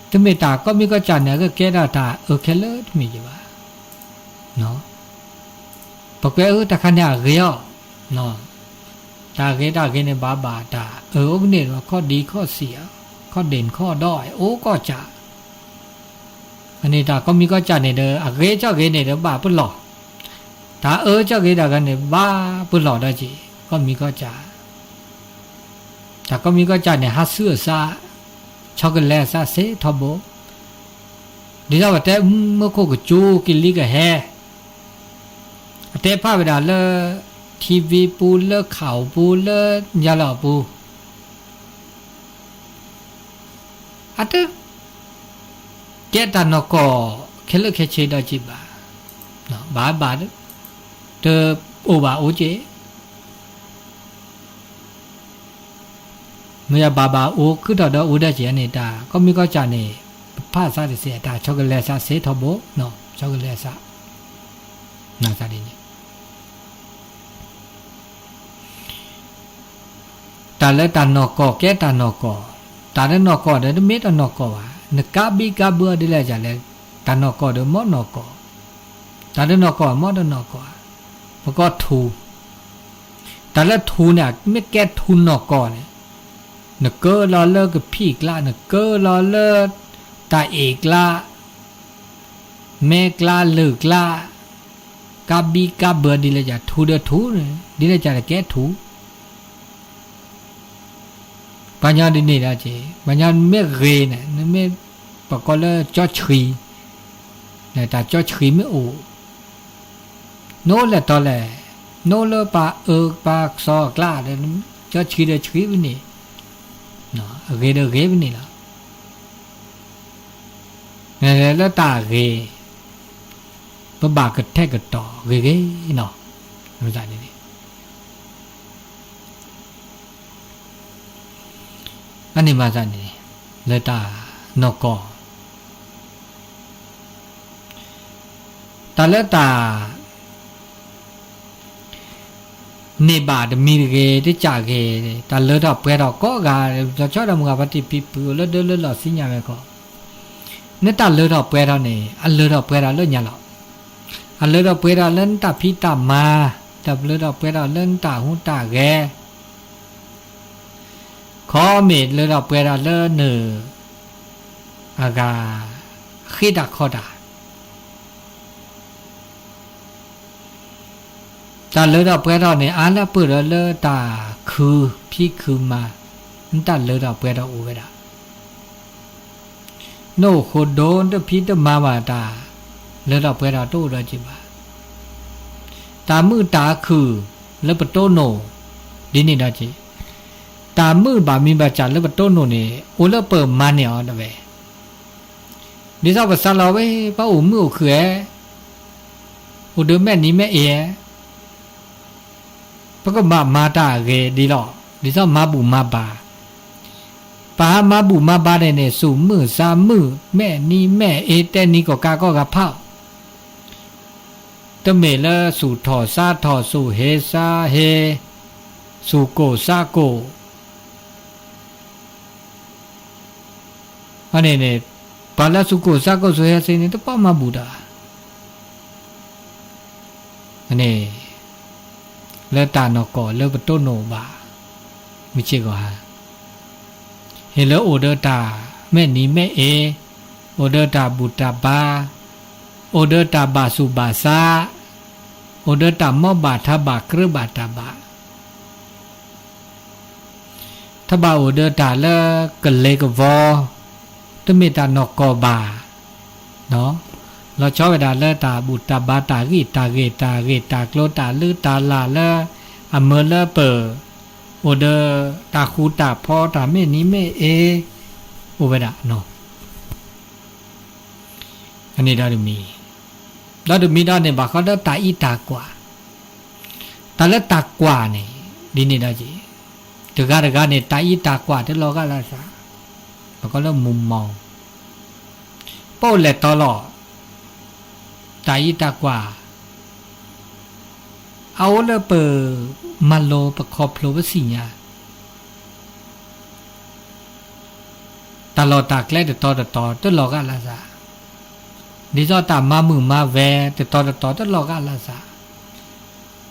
က့ၤ တမ့ၢ်တၢ်ကိးမံၤကိးကၢ်န့ၣ် အကကဲဒၣ်တၢ်အၢခဲလၢာ်တမ့ၢ်ယဘၣ်. ပကွဲးအၢတၢ်ခါန့ၣ်အဂ့ၤအီၤ, တၢ်ဂ့ၤတၢ်ဂ့ၤန့ၣ် ဘၣ်ဘၣ်တၢ်အၢအိၣ်ဖဲန့ၣ်ဒီး ခီၣ်ဒံခီၣ်ဆံး, ခီၣ်ဒ့ၣ်ခီၣ်ဒီး အိၣ်ကိးကၢ်, အန့ၣ်တၢ်ကိးမံၤကိးကၢ်န့ၣ်ဒီး အဂ့ၤကၠီၣ်ဂ့ၤန့ၣ်ဒီး ဘၣ်ပလီၢ်, တၢ်အၢကၠီၣ်ဂ့ၤတၢ်ဂ့ၤန့ၣ် ဘၣ်ပလီၢ်ဒီးက့ၤ ကိးမံၤကိးကၢ် တၢ်ကိးမံၤကိးကၢ်န့ၣ် ဟးဆူအသး, ဆီကလဲၤအသးစ့ထီဘိ, ဒ်သိးပတဲမူခိၣ်ကစူၤကလံၤကဟဲ, အတဲဖးဝဲဒၣ်လၢ ထံဝံၤပူၤ လၢခးအီၤပူၤ လၢယၤလီၤအပူၤ အတ ကဲတၢ်နီၢ်ကီၢ် ခဲလၢာ်ခဲဆ့ဒီးက့ၤဘၣ်, ဘၣ်ဘၣ် တအိၣ်ဘၣ်အိၣ်က့ၤ, မ့ၢ်ယဘၣ်ဘၣ်အိၣ်ခုၣ်ထီၣ်ဒီးအိၣ်ဒီးက့ၤန့ၣ် တၢ်ကိးမံၤကိးကၢ်န့ၣ် ပဖးသးတစဲး တၢ်ဆီကလဲၤသးစ့ထီဘိ, ဆီကလဲၤသး, နသးဒ်န့ၣ် တၢ်လၢတၢ်နီၢ်ကီၢ်ကဲတၢ်နီၢ်ကီၢ်, တၢ်လၢနီၢ်ကီၢ်ဒီးတမ့ၢ်တၢ်နီၢ်ကီၢ်ဘၣ်, နကးဘံကးဘၢဒ်လဲၣ်ဒ်လဲၣ်, တၢ်နီၢ်ကီၢ်ဒီးမ့ၢ်နီၢ်ကီၢ်, တၢ်လၢနီၢ်ကီၢ်မ့ၢ်တၢ်နီၢ်ကီၢ်, ပကိးထူ, တၢ်လၢထူန့ၣ် မ့ၢ်ကဲထူနီၢ်ကီၢ်န့ၣ်, နကၢလီၤလၢကဖံးကျါ, နကၢလီၤလၢ တၢ်အ့ၣ်ကျါ မဲကျါလၢၢ်ကျါ, ကးဘံကးဘၢဒ်လဲၣ်ဒ်လဲၣ် ထူဒီးထူ, ဒ်လဲၣ်ဒ်လဲၣ်ကဲထူ, ပှၤညီဒ်န့ၣ်ဒီးက့ၤ, ပှၤညီမ့ၢ်ဂ့ၤန့ၣ် နမ့ၢ်ပကိးလၢကၠီဆှံ, တၢ်ကၠီဆှံမ့ၢ်အိၣ်, နအိၣ်လဲၤတီၤလဲၣ်, နအိၣ်လၢပှၤအၢပှၤသီအကျါဒီး ကၠီဆှံဒီးဆှံဖဲန့ၣ်, အဂ့ၤဒီးဂ့ၤဖဲန့ၣ်လီၤ. လၢတၢ်ဂ့ၤ, ပဘၣ်ကထဲကတီၤဂ့ၤဂ့ၤနီၤ, မ့ၢ်သးန့ၣ်, အန့ၣ်မ့ၢ်သးန့ၣ်, လၢတၢ်နီၢ်ကီၢ်, တၢ်လၢတၢ် န့ၢ်ဘၣ်တမံၤတဂ့ၤ တကးဂ့ၤ, တၢ်လၢထီၣ်ပှဲၤထီၣ်ကိးဂၤ, လီၤဆီဒီးမုၢ်ဂၤပှၤတံၢ်ဖံဖုအိၣ်လၢဒၢလၢလီၢ်ဆံညါဝဲခီ, နတၢ်လၢထီၣ်ပှဲၤထီၣ်န့ၣ် အလၢထီၣ်ပှဲၤထီၣ်လၢညါလီၤ. အလၢထီၣ်ပှဲၤထီၣ်လၢနတၢ်ဖံးတၢ်မၤ, တၢ်လၢထီၣ်ပှဲၤထီၣ်လၢနတၢ်ဟူးတၢ်ဂဲၤ, ခီမ့ၢ်လၢထီၣ်ပှဲၤထီၣ်လၢန အဂၤ ဃ့တၢ်ခီတၢ် တၢ်လၢထီၣ်ပှဲၤထီၣ်န့ၣ် အါလၢပၢၢ်ဒီးလၢတၢ်ခုဖံးခုမၤ, နတၢ်လၢထီၣ်ပှဲၤထီၣ်အိၣ်ဝဲဒၣ်. နအိၣ်ဃိဒိ နတဖံးတမၤဘၣ်တၢ်လၢထီၣ်ပှဲၤထီၣ်တအိၣ်ဒီးက့ၤဘၣ်. တၢ်မုာ်တၢ်ခုၣ်လၢပတိၢ်နီၣ် ဒ်န့ၣ်ဒီးက့ၤ, တၢ်မုာ်ဘၣ်မံၤဘၣ်စၢ်လၢပတိၢ်နီၣ်န့ၣ် အိၣ်လၢပမၤန့ၢ်အီၤတဝဲ ဒ်သိးပစးလီၤဝဲ ပအိၣ်မုာ်အိၣ်ခုၣ်ဧါ, အိၣ်ဒီးမဲာ်နံၤမဲာ်အ့ဧါ, ပကဘၣ်မၤတၢ်အဂ့ၤဒ်လီၤ. ဒ်သိးမၤဘူၣ်မၤဘါ, ပဟးမၤဘူၣ်မၤဘါန့ၣ်န့ၣ် စူၣ်မုာ်စါမုာ် မဲာ်နံၤမဲာ်အ့ တဲနံၤကီၢ်ကးကီၢ်ဂၤဖးအီၤ, တမ့ၢ်လၢစူၣ်ထီၣ်စါထီၣ် စူၣ်ဟ့စါဟ့, စူၣ်ကိၢ်စါကိၢ် အန့ၣ်န့ၣ် ပှၤလၢစူၣ်ကိၢ်စါကိၢ်စူၣ်ဟ့စ့န့ၣ် တပီၢ်မၤဘူၣ်တၢ် န့ၣ် လၢတၢ်နီၢ်ကီၢ်လၢပတိၢ်နီၣ်ဘၣ် မုၢ်ဆ့ၣ်ဂီၤဟါ, ဟ့ၣ်လၢအိၣ်ဒီးတၢ်မဲာ်နံၤမဲာ်အ့, အိၣ်ဒီးတၢ်ဘူၣ်တၢ်ဘါ, အိၣ်ဒီးတၢ်ဘၣ်ဆူၣ်ဘၣ်ဆါ, အိၣ်ဒီးတၢ်မီဘၣ်ထါဘၣ်ကြၢးဘၣ်တၢ်ဘၣ် ထဘၣ်အိၣ်ဒီးတၢ်လၢကလ့ကဝီၤ, တမ့ၢ်တၢ်နီၢ်ကီၢ်ဘၣ်, လီၤဆီဝဲဒၣ်လၢတၢ်ဘူၣ်တၢ်ဘါတၢ်ဂံၢ်တၢ်ဂ့ၤတၢ်ဂ့ၤတၢ်ကျိၤတၢ်လုၢ်တၢ်လၢ်လၢ အမၢလၢပၢၢ်, အိၣ်ဒီးတၢ်ဃူတၢ်ဖိးတၢ်မဲာ်နံၤမဲာ်အ့, အိၣ်ဝဲဒၣ် အန့ၣ်ဒီးတမံၤ, ဒီးတမံၤဒီးန့ၣ် ဘၣ်ဃးဒီးတၢ်အံးတၢ်ကွၢ်, တၢ်လၢတၢ်ကွၢ်န့ၣ် ဒ်န့ၣ်ဒီးက့ၤ, တဂၤတဂၤန့ၣ် တၢ်အံးတၢ်ကွၢ်တလီၤဂာ်လၢသး, ပကိးလၢမူမီၤ, ပအိၣ်လဲၤတီလီၤ, တၢ်အံးတၢ်ကွၢ် အအိၣ်လၢပမၤလိပခီဖျိပသ့ၣ်ညါ တၢ်လီၢ်တၢ်ကျဲတတီၤတတီၤ တလီၤဂာ်လၢသး, ဒ်သိးတၢ်မၤမုာ်မၤဝဲ တတီၤတတီၤ တလီၤဂာ်လၢသး,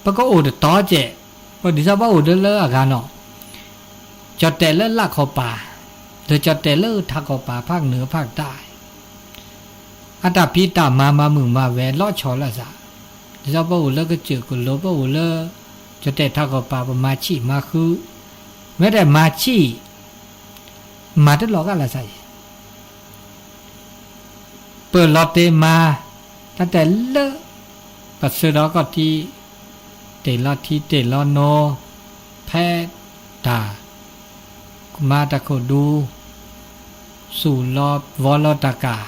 ပကအိၣ်တတီၤကဲး, ဒ်သိးပအိၣ်ဒီးလၢအဂၤနီၣ်, ကၠီၣ်တဲာ်လၢလၢ်ခီပၤ, ဒီးကၠီၣ်တဲာ်လၢထးခီပၤ ဖးကနုာ်ဖးကတၢၢ်, အတၢ်ဖံးတၢ်မၤမၤမုာ်မၤဝဲလီၤဆီလိာ်သး, ဒ်သိးပအိၣ်လၢကစၢၢ်ကလိၤ ပအိၣ်လၢ ကၠီၣ်တဲာ်ထးခီပၤ ပမၤဆံးမၤဃု, မ့ၢ်တဲမၤဆံး မၤတလီၤဂာ်လၢသးအံၤ, ပလီၤတ့ၢ်မၤ တၢ်တဲလၢ ပဆၢဒီးကီၢ်ထံး တ့ၢ်လီၤထံတ့ၢ်လီၤနိ, ဖဲတၢ် မၤတၢ်ခိၣ်ဒူ စူၣ်လီၤဝီလီၤတၢ်ကၢ်,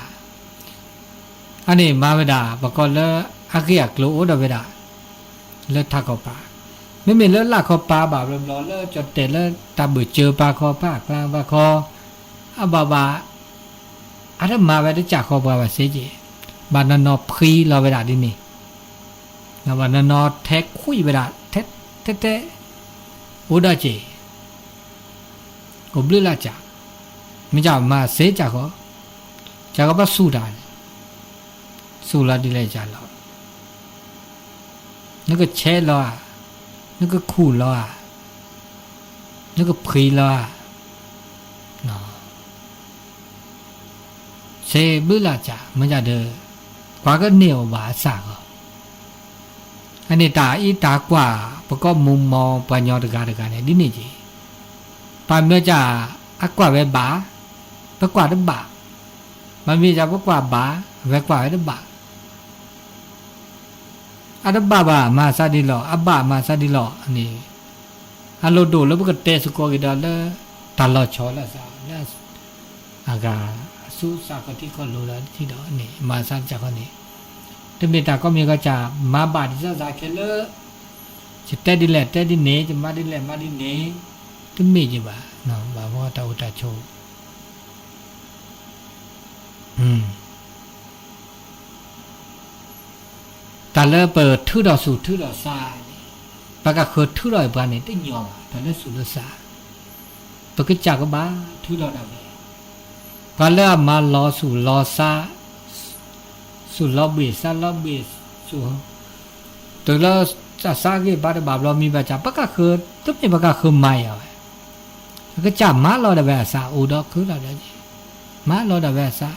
အန့ၣ်မၤဝဲဒၣ် ပကိးလၢအဂ့ၢ်အကျိၤအိၣ်ဒီးဝဲဒၣ် လၢထးခီပၤ, မ့မ့ၢ်လၢလၢ်ခီပၤဘၣ်ဘျီဘျီလၢကၠီၣ်တဲာ်လၢတၢ်ဘၢၣ်စၢၤပာ်ခီ ပာ်ကျါပာ်ခီ, အဘၣ်ဘၣ် အတမၤဝဲတကးဃီပှၤဘၣ်စ့က့ၤ, ဘၣ်နီၢ်နီၢ်ဖှံလီၤဝဲဒၣ်ဒ်န့ၣ်, ဘၣ်နီၢ်နီၢ်ထဲခွံဝဲဒၣ် ထဲ ထဲ ထဲ အိၣ်ဒီးက့ၤ အိၣ်ဘျုးလၢ်ကၠး, မ့ၢ်ကၠးမၤစ့ကၠးဃီ, ကၠးဃီဘၣ်စူၢ်တၢ်န့ၣ်, စူၢ်လီၤဒ်လဲၣ်ကၠးလီၤ, နကဆဲးလီၤဧါ, နကခူၣ်လီၤဧါ, နကဖှံလီၤဧါ, စ့ဘျုးလၢ်ကၠး မ့ၢ်ကၠးဒီး ကွၢ်ကန့ၢ်အီၤဘၣ်အစၢ်ဃီ, အန့ၣ်တၢ်အံးတၢ်ကွၢ် ပကီၢ်မူမီၤပှၤညီတဂၤတဂၤန့ၣ် ဒ်န့ၣ်က့ၤ, ပမ့ၢ်ကၠး အကွၢ်ဝဲဘၣ်, ပကွၢ်တဘၣ်, ပမ့ၢ်ကၠးပကွၢ်ဘၣ် အဝဲကွၢ်ဝဲတဘၣ် အတဘၣ်ဘၣ် မၤစၢ်ဒ်လီၤ, အဘၣ်မၤစၢ်ဒ်လီၤန့ၣ်, အလိၣ်ဒိၣ်လၢပကတဲစ့ၢ်ကီးက့ၤဒီးလၢ တၢ်လီၤဆီလိာ်သးလၢ အဂၤ အသူၣ်စၢ်ခီၣ်ထံးခီၣ်လိၤဒီးထံဒီးန့ၣ် မၤစၢ်တကးဃီန့ၣ်, တမ့ၢ်တၢ်ကိးမံၤကီးကၠး မၤဘၣ်ဒ်သိးသးခဲလၢာ်, ယတဲဒ်လဲၣ်တဲဒ်န့ၣ် ယမၤဒ်လဲၣ်မၤဒ်န့ၣ်, တမ့ၢ်ယဘၣ်, ဘၣ်မ့ၢ်တၢ်အိၣ်တၢ်ဆိး အ တၢ်လၢပထုးထီၣ်ဆူၣ်ထုးထီၣ်စးန့ၣ်, ပကဃၢၤထုးထီၣ်အံၤပှၤန့ၣ် တညီဘၣ်, တၢ်လၢဆူၣ်လၢစး, ပကစၢ်ကဘၣ်ထုးထီၣ်ဒၣ်ဝဲ, ပှၤလၢအမၤလီၤဆူၣ်လီၤစး, ဆူၣ်လီၤဘှ့ၣ်စးလီၤဘှ့ၣ်, ဆူၣ်, တုၤလၢအစးဂ့ၤဘၣ်တဘၣ်ဘျီမံဘၣ်စး ပကဃၢၤ, တမ့ၢ်ပကဃၢၤမၤယၤဝဲ, ပကစၢ်မၤလီၤဒၣ်ဝဲအစး အိၣ်ဒီးခုလီၤဒီး, မၤလီၤဒၣ်ဝဲအစး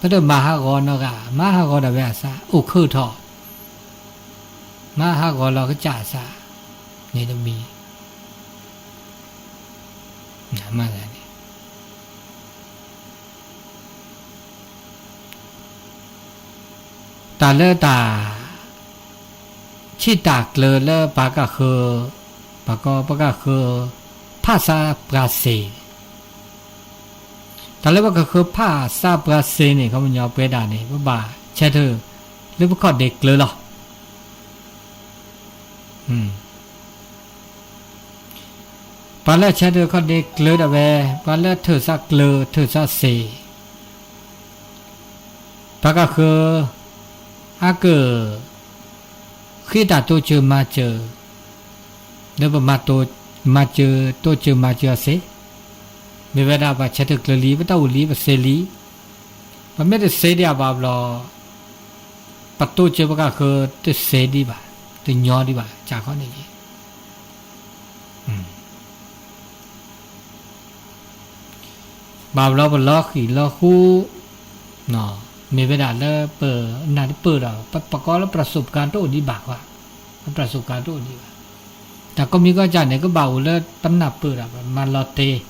ပတမၤဟးဂီၤနီတဂၤ, မၤဟးဂီၤဒၣ်ဝဲအစး အိၣ်ခုးထီၣ်, မၤဟးဂီၤလီၤကစၢ်အစး, န့ၣ်တမံၤ, မၤသးန့ၣ်, တၢ်လၢတၢ် ဆံးတၢ်ကျၢၤလၢပှၤကဃၢၤ, ပှၤကီ ပကဃၢၤ ဖးစးပှၤစ့, တၢ်လၢပကဃၢၤဖးစးပှၤစ့န့ၣ် ခီပညီပဝဲဒၣ်န့ၣ် ပဘၣ်ဆၢထၢၣ်လၢပခီၣ်ဒ့ကျၢၤလီၤ. ပှၤလၢဆၢထၢၣ်ခီၣ်ဒ့ကျၢၤဒၣ်ဝဲ, ပှၤလၢထၢၣ်စးကျၢၤ ထၢၣ်စးစ့, ပှၤကဃၢၤ အက ဃ့တၢ်တိစၢၤမၤစၢၤ, လၢပမၤတိ, မၤစၢၤ, တိစၢၤမၤစၢၤအီၤစ့, မ့ၢ်ဝဲဒၣ်ပှၤဆၢထၢၣ်ကျၢၤလံ, ပတၢ်အိၣ်လံ, ပစ့လံ, ပမ့ၢ်တစ့ဒံးအဘၣ်ဘျီ, ပတိစၢၤပကဃၢၤတစ့ဒံးဘၣ်, တညီဒံးဘၣ်, စးခီန့ၣ်က့ ဘၣ်ဘျီပလီၤဃံၤလီၤဃူ, မ့ၢ်ဝဲဒၣ်လၢပနၢ်တပၢၢ်ဒီး ပကိးလၢ ပြးစူးပကါ တအိၣ်ဒံးဘၣ်, ပြးစူးပကါ တအိၣ်ဒံးဘၣ်. တၢ်ကိးမံၤကိးကၢန့ၣ် ကဘၣ်အိၣ်လၢပနၢ်ပၢၢ်ဒီး ပမၤလီၤတ့, လီၤတ့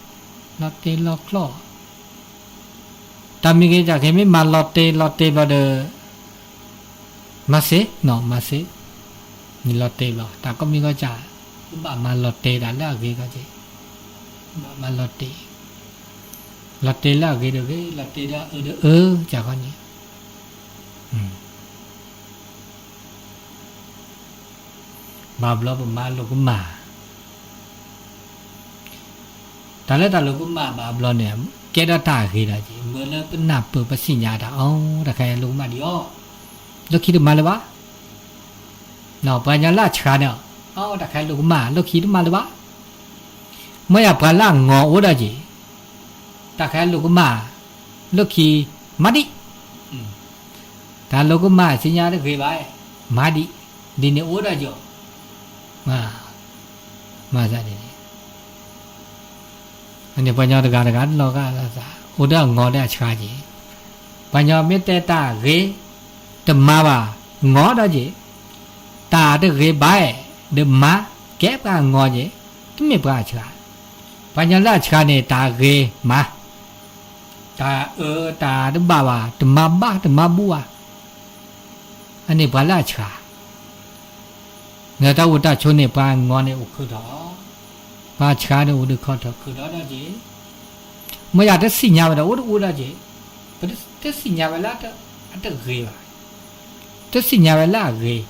လီၤကျီၢ် တၢ်မံၤဂ့ၤကၢ်ဂ့ၤ မ့ၢ်မၤလီၤတ့လီၤတ့ဘျီဒီး မၤစ့, မၤစ့, န့ၣ်လီၤတ့ဘျီ တၢ်ကိးမံၤကိးကၢ်, ကဘၣ်မၤလီၤတ့တၢ်လၢအဂ့ၤကီက့ၤ, ဘၣ်မၤလီၤတ့, လီၤတ့လၢအဂ့ၤဒီးဂ့ၤ, လီၤတ့လၢအအၢဒီးအၢ, စးခီန့ၣ် ဘၣ်ဘျီပမၤလိာ်ကမၣ်, တၢ်လၢတၢ်လိာ်ကမၣ်ဘၣ်ဘျီန့ၣ် ကဲထီၣ်တၢ်အဂ့ၤဒီးက့ၤ, မ့ၢ်လၢပနၢ်ပၢၢ်ပသ့ၣ်ညါတၢ်အီၤ တၢ်ခါအံၤလိာ်ကမၣ်ဒံးအီၤ, လၢခံတမၤလၢၤဘၣ်. ပှၤကညီလၢအဆှးန့ၣ်, အီ တၢ်ခါအံၤလိာ်ကမၣ် လၢခံတမၤလၢၤဘၣ်. မ့ၢ်ယၤပှၤလၢအငီၤအိၣ်ဒီးက့ၤ, တၢ်ခါအံၤလိာ်ကမၣ် လၢခံမၤဒံး, တၢ်လိာ်ကမၣ်သ့ၣ်ညါတဂ့ၤဘၣ်, မၤဒံး, ဒ်န့ၣ်အိၣ်ဒီးက့ၤ, မၤသးဒ်န့ၣ် အန့ၣ်ပှၤကညီတဂၤတဂၤလီၤဂာ်လၢသး အိၣ်ဒီးအငီၤဒီးအဆှးက့ၤ, ပှၤကညီမ့ၢ်တဲတၢ်ဂ့ၤ, တမၤဘၣ်, ငီၤဒီးက့ၤ, တၢ်တဂ့ၤဘၣ်, ဒီးမၤ, ကဲပှၤအငီၤက့ၤ, တမ့ၢ်ပှၤအဆှး, ပှၤကညီလၢအဆှးန့ၣ် တၢ်ဂ့ၤမၤ, တၢ်အၢတၢ်တဘၣ်ဘၣ် တမၤဘၣ်တမၤဘူၣ်ဘၣ်, အန့ၣ်ပှၤလၢအဆှး လၢတၢ်အိၣ်တၢ်ဆိးန့ၣ် ပှၤအငီၤန့ၣ်အိၣ်ခုးထီၣ်, ပှၤဆှးန့ၣ်အိၣ်ဒီးခီၣ်ထီၣ်ခုးထီၣ်ဒီးက့ၤ, မ့ၢ်ယၤတသ့ၣ်ညါဝဲဒီးအိၣ်တအိၣ်ဒီးက့ၤ, ပတသ့ၣ်ညါဝဲလၢအတဂ့ၤဘၣ်, တသ့ၣ်ညါဝဲလၢအဂ့ၤ,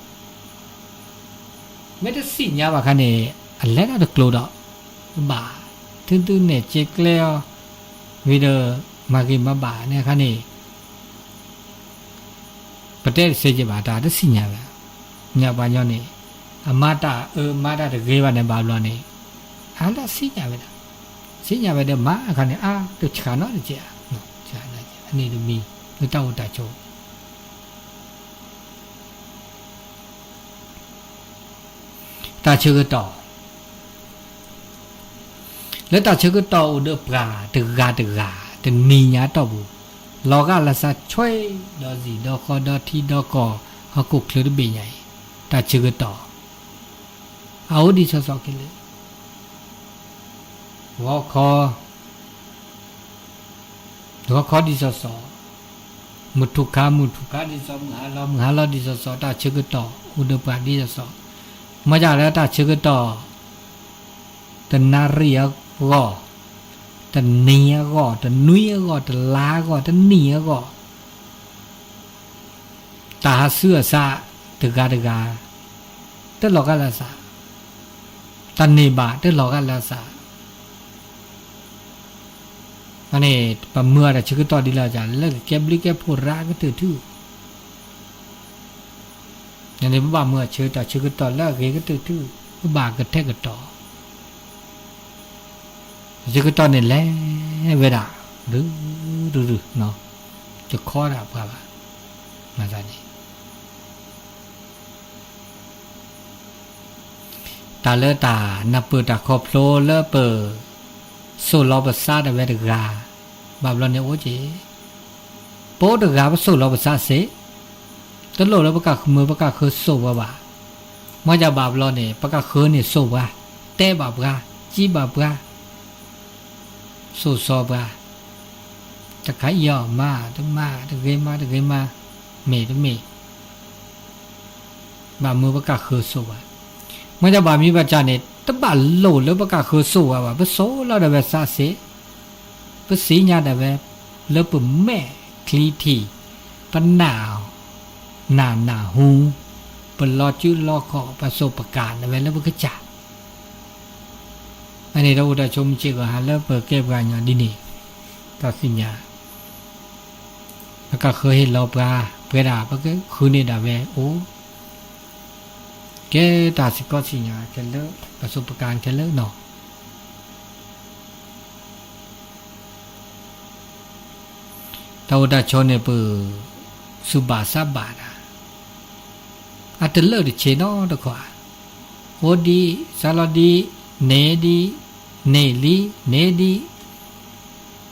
မ့ၢ်တသ့ၣ်ညါဘၣ်ခါန့ၣ် အလဲၤတၢ်တကျိၤဒီး, ဘၣ်, ထုးသုနဲၣ်စ့ကျဲအီၤဝံၤဒီး မၤဂ့ၤမၤဘၣ်န့ၣ်အခါန့ၣ် ပတဲတစ့က့ၤဘၣ် တၢ်တသ့ၣ်ညါဝဲ, မ့ၢ်ပှၤကညီန့ၣ် အမၤတၢ်အၢမၤတၢ်တဂ့ၤဘၣ်န့ၣ်ဘၣ်ဘျီန့ၣ်, အါလၢသ့ၣ်ညါဝဲဒၣ်, သ့ၣ်ညါဝဲဒီးမၤအခါန့ၣ် အါတဆှးနီတစဲး, အန့ၣ်တမံၤ လၢတၢ်အိၣ်တၢ်ဆိး တၢ်ဆၢကတီၢ်, လၢတၢ်ဆၢကတီၢ်အိၣ်ဒီးပှၤတဂၤတဂၤတနံၤညါတီၢ်ပူၤ, လီၤဂာ်လၢသးဆွဲဒီးစံၣ်ဒီးဃီဒီးထံဒီးကီၢ်ဟီၣ်ခိၣ်ချၢတဘ့ၣ်ညါအံၤ, တၢ်ဆၢကတီၢ် အအိၣ်ဒ်သိးသိးက့ၤလၢ ဂီၤခီ ဂီၤခီဒ်သိးသိး, မုၢ်ထူၣ်ခါ မုၢ်ထူၣ်ခါဒ်သိးသိး, မုၢ်ဟါလီၤ မုၢ်ဟါလီၤဒ်သိးသိး, တၢ်ဆၢကတီၢ်အိၣ်ဒီးပှၤဒ်သိးသိး, မ့ၢ်ဒ်လၢတၢ်ဆၢကတီၢ် တနၣ်ရံၣ်အဂီၢ်, တနံၤအဂီၢ်, တနွံအဂီၢ်, တလါအဂီၢ်, တနံၣ်အဂီၢ် တၢ်ဟးဆူအစးတဂၤတဂၤ, တလီၤဂာ်လၢအစး, တၢ်န့ၢ်ဘၣ်တလီၤဂာ်လၢအစး, န့ၣ် ပမၢအတၢ်ဆၢကတီၢ်ဒ်လဲၣ်, လၢကကဲဘျုးကဲဖှိၣ်ရၤကတၢၢ်ထူၣ်, န့ၣ်ပဘၣ်မုာ်အဆၢ တၢ်ဆၢကတီၢ်လၢအဂ့ၤကတၢၢ်ထူၣ် ပဘၣ်ကထဲကတီၤ ဆၢကတီၢ်န့ၣ်လဲၤဝဲဒၣ် ရုရုရု တခီဒၣ်ပှၤဘၣ် မၤသးန့ၣ် တၢ်လၢတၢ်နၢ်ပၢၢ်တၢ်ခီဖျိလၢပ စိာ်လီၤပသးဒၣ်ဝဲတဂၤ ဘၣ်ဘျီန့ၣ်အိၣ်က့ၤ ပအိၣ်တဂၤပစိာ်လီၤပသးစ့ၢ် တလိၣ်လၢပကမၢပကဃၢစိာ်ပှၤဘၣ်. မ့ၢ်ဒ်ဘၣ်ဘျီန့ၣ် ပကဃၢန့ၣ်စိာ်ပှၤ, တဲဘၣ်ပှၤ, ကံဘၣ်ပှၤ, စိာ်စီပှၤ, တခါအံၤအီၤမၤတမၤ တဂ့ၤမၤတဂ့ၤမၤ, မ့ၢ်တမ့ၢ် ဘၣ်မၢပကဃၢစိာ်ဘၣ်. မ့ၢ်ဒ်ဘၣ်မ့ၢ်ဘၣ်ဆၣ်န့ၣ် တဘၣ်လိၣ်လၢပကဃၢစိာ်ဝဲဘၣ်, ပစိာ်လီၤဒၣ်ဝဲသးစ့ၢ်, ပသ့ၣ်ညါဒၣ်ဝဲ လၢပမဲာ်ချံထံး, ပနာ်, နာ်နၢ်ဟူ, ပလီၤစုလီၤခီၣ် ပစိာ်ပကၤဒၣ်ဝဲလၢပကစၢ် အန့ၣ်တၢ်အိၣ်တၢ်ဆိးမုၢ်ဆ့ၣ်ဂီၤဟါလၢပကဲပှၤကညီဒ်န့ၣ်, တၢ်သ့ၣ်ညါ, ပကဃၢဟ့ၣ်လီၤပှၤ, ပှဲၤဒၣ်ပကဃုန့ၢ်ဒၣ်ဝဲအိၣ်, ကဲတၢ်စ့ၢ်ကီးသ့ၣ်ညါခဲလၢာ်, ပစိာ်ပကၤခဲလၢာ်နီၤ တၢ်အိၣ်တၢ်ဆိးန့ၣ်ပ သူၣ်ဘၣ်သးဘၣ်တၢ်, အတလၢာ်တဆ့နီတခီ, အိၣ်ဒံး, စးလီၤဒံး, န့ၢ်ဒံး, န့ၢ်လံ, န့ၢ်ဒံး,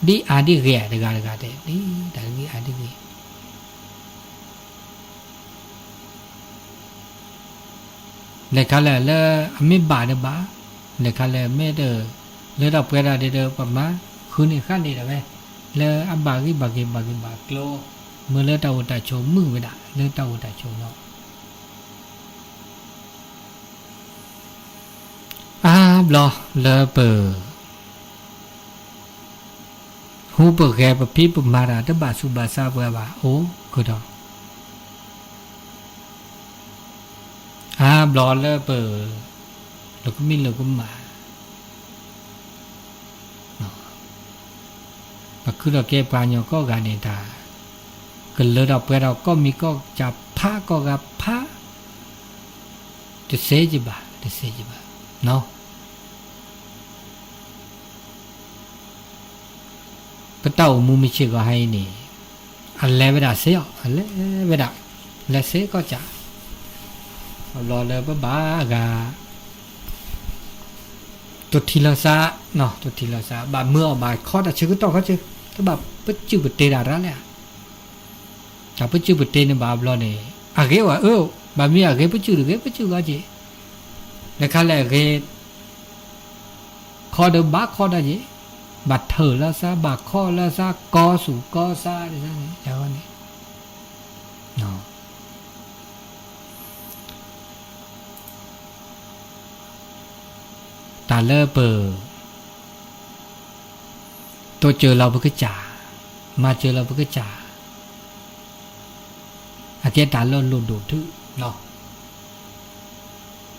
ဒ်အါဒ်ဂ့ၤတဂၤတဂၤတဲ, ဒ်တၢ်ဂ့ၤအါဒ်ဂ့ၤ လဲၤခါလဲၣ်လၢအမ့ၢ်ဘၣ်ဒီးဘၣ်, လဲၤခါလဲၣ်မ့ၢ်တ လၢတၢ်ပှဲၤဒၣ်ဒ်ဒီး ပမၤဃုန့ၢ်ဃၣ်န့ၢ်ဒၣ်ဝဲ, လၢအဘၣ်ဂံၢ်ဘၣ်ဂ့ၤဘၣ်ဂ့ၤဘၣ်ကျိၤ, မ့ၢ်လၢတၢ်အိၣ်တၢ်ဆိးမုာ်ဝဲဒၣ် လၢတၢ်အိၣ်တၢ်ဆိးလီၤ. အါဘျီလၢပ ဟူပဂဲၤပဖံးပမၤတၢ် တဘၣ်သူၣ်ဘၣ်သးပှဲၤဘၣ် အိၣ်ကဒီး, အါဘျီလၢပ လိာ်ကမံလိာ်ကမၣ်, ပခုဒီးကဲပှၤကညီကိးဂၤန့ၣ်တၢ် ကလၢထီၣ်ပှဲၤထီၣ် ကိးမံၤကိးကၢ်ဖးကိးဂၤဖး, တသ့ကဘၣ် တသ့ကဘၣ်, ပတၢ်အိၣ်မူမ့ၢ်ဆ့ၣ်ဂီၤဟါအံၤန့ၣ်, အလဲၤဝဲဒၣ်စ့ၢ်အီၤ အလဲၤဝဲဒၣ်, လဲၤစ့ၢ်ကီးစ့ၢ်, အဘျီလၢပဘၣ်အဂၤ တိၢ်ထံၣ်လီၤသး, တိၢ်ထံၣ်လီၤသး ဘၣ်မၢအီၤဘၣ်ခီတၢ်ဆၢကတီၢ်ခီဆၢ, တဘၣ်ပစုၢ်ပတ့တၢ်ရၣ်လဲၣ်, တၢ်ပစုၢ်ပတ့န့ၣ်ဘၣ်အဘျီန့ၣ်, အဂ့ၤအိၣ်အၢ, ဘၣ်မ့ၢ်အဂ့ၤပစုၢ်တဂ့ၤ ပစုၢ်ဂီၤက့ၤ, လဲၤခါလဲၣ်အဂ့ၤ ခီဒီးဘၣ်ခီတၢ်က့ၤ, ဘၣ်ထၢၣ်လီၤသး ဘၣ်ခီလီၤသး ကီသူၣ်ကီသးဒ်န့ၣ်, န့ၣ် တၢ်လၢပ တိစၢၤလီၤပကစၢ်, မၤစၢၤလီၤပကစၢ်, အကဲတၢ်လၢလိၣ်ဒိၣ်ထူၣ်လီၤ.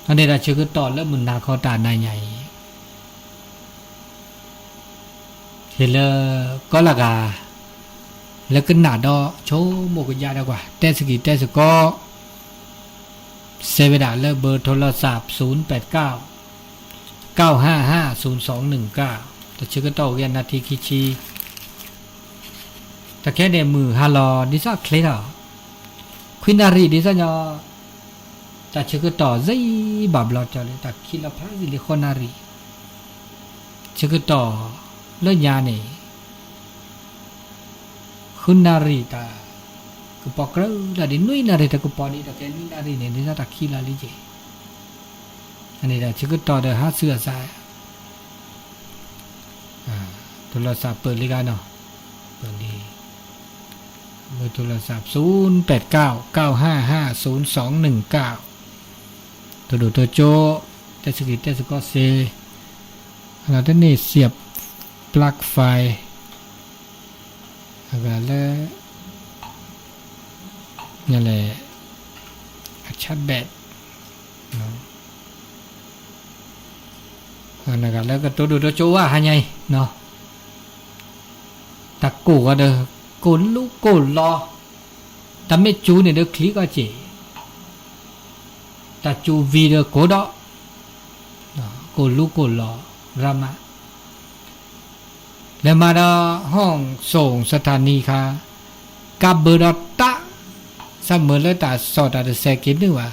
အန့ၣ်တၢ်ဆၢကတီၢ်လၢမုၢ်နၤခီတၢ်နၤညါအံၤ ဟ့ၣ်လၢ ကိးလၢဂၤ လၢကနၣ်ဒီးဆိကမိၣ်ကယၢ်ဒီးကွၢ် တဲသကိးတဲသကိး စဲးဝဲဒၣ်လၢ เบอร์โทรศัพท์ ศูนย์แปดเก้า เก้าห้าห้า ศูนย์สองหนึ่งเก้า တၢ်ဆၢကတီၢ်အိၣ်က့ၤနၣ်ထံခံဆံ တၢ်ခဲန့ၣ်မုၢ်ဟါလီၤ ဒ်သိးချ့ထီၣ် ခွံနၣ်ရံၣ်ဒ်သိးညီ တၢ်ဆၢကတီၢ်စ့ၢ်ဘၣ်ဘျီကၠီလၢ တၢ်ခံးလီၤဖးသ့ၣ်လံဃိးနၣ်ရံၣ် ဆၢကတီၢ်လၢညါန့ၣ် ဃုနၣ်ရံၣ်တၢ်ကပီၤကြၢးဒၣ်ဒ် နွံနၣ်ရံၣ်တၢ်ကပီၤဒ် တၢ်ခဲနွံနၣ်ရံၣ်န့ၣ် ဒ်သိးတၢ်ခံးလီၤလံက့ၤ အန့ၣ်ဒီးဆၢကတီၢ်ဒီးဟးဆူအသး โทรศัพท์ ပၢၢ်လံဂၤနီၤ ပၢၢ်လံ เบอร์โทรศัพท์ ศูนย์แปดเก้า เก้าห้าห้า ศูนย์สองหนึ่งเก้า တိၢ်ဒိၣ်တိၢ်ကၠိ တဲသကိးတဲသကိးစ့ၢ် အလီၤတန့ၢ် เสียบปลั๊กไฟ အဂၤလၢ လဲၣ် အ charge ဘၣ် နဂၤလၢကတိၢ်ဒိၣ်တိၢ်ကၠိဝဲဟါညါအံၤ တၢ်ကိၢ်ဂီၤဒီး ကိၢ်လူကိၢ်လီၤ တၢ်မ့ၢ်စူၤန့ၣ်ဒီးချံးကီးက့ၤ တၢ်စူၤဝံၤဒီးကိးဒီး ကိၢ်လူကိၢ်လီၤရၤမး လဲၤမၤဒီး ห้องส่งสถานีခါ ကးဘၢဒီးတၢ် ဆၢမုၢ်လၢတၢ်စီၣ်တၢ်တစဲးက့ၤနုာ်ဘၣ်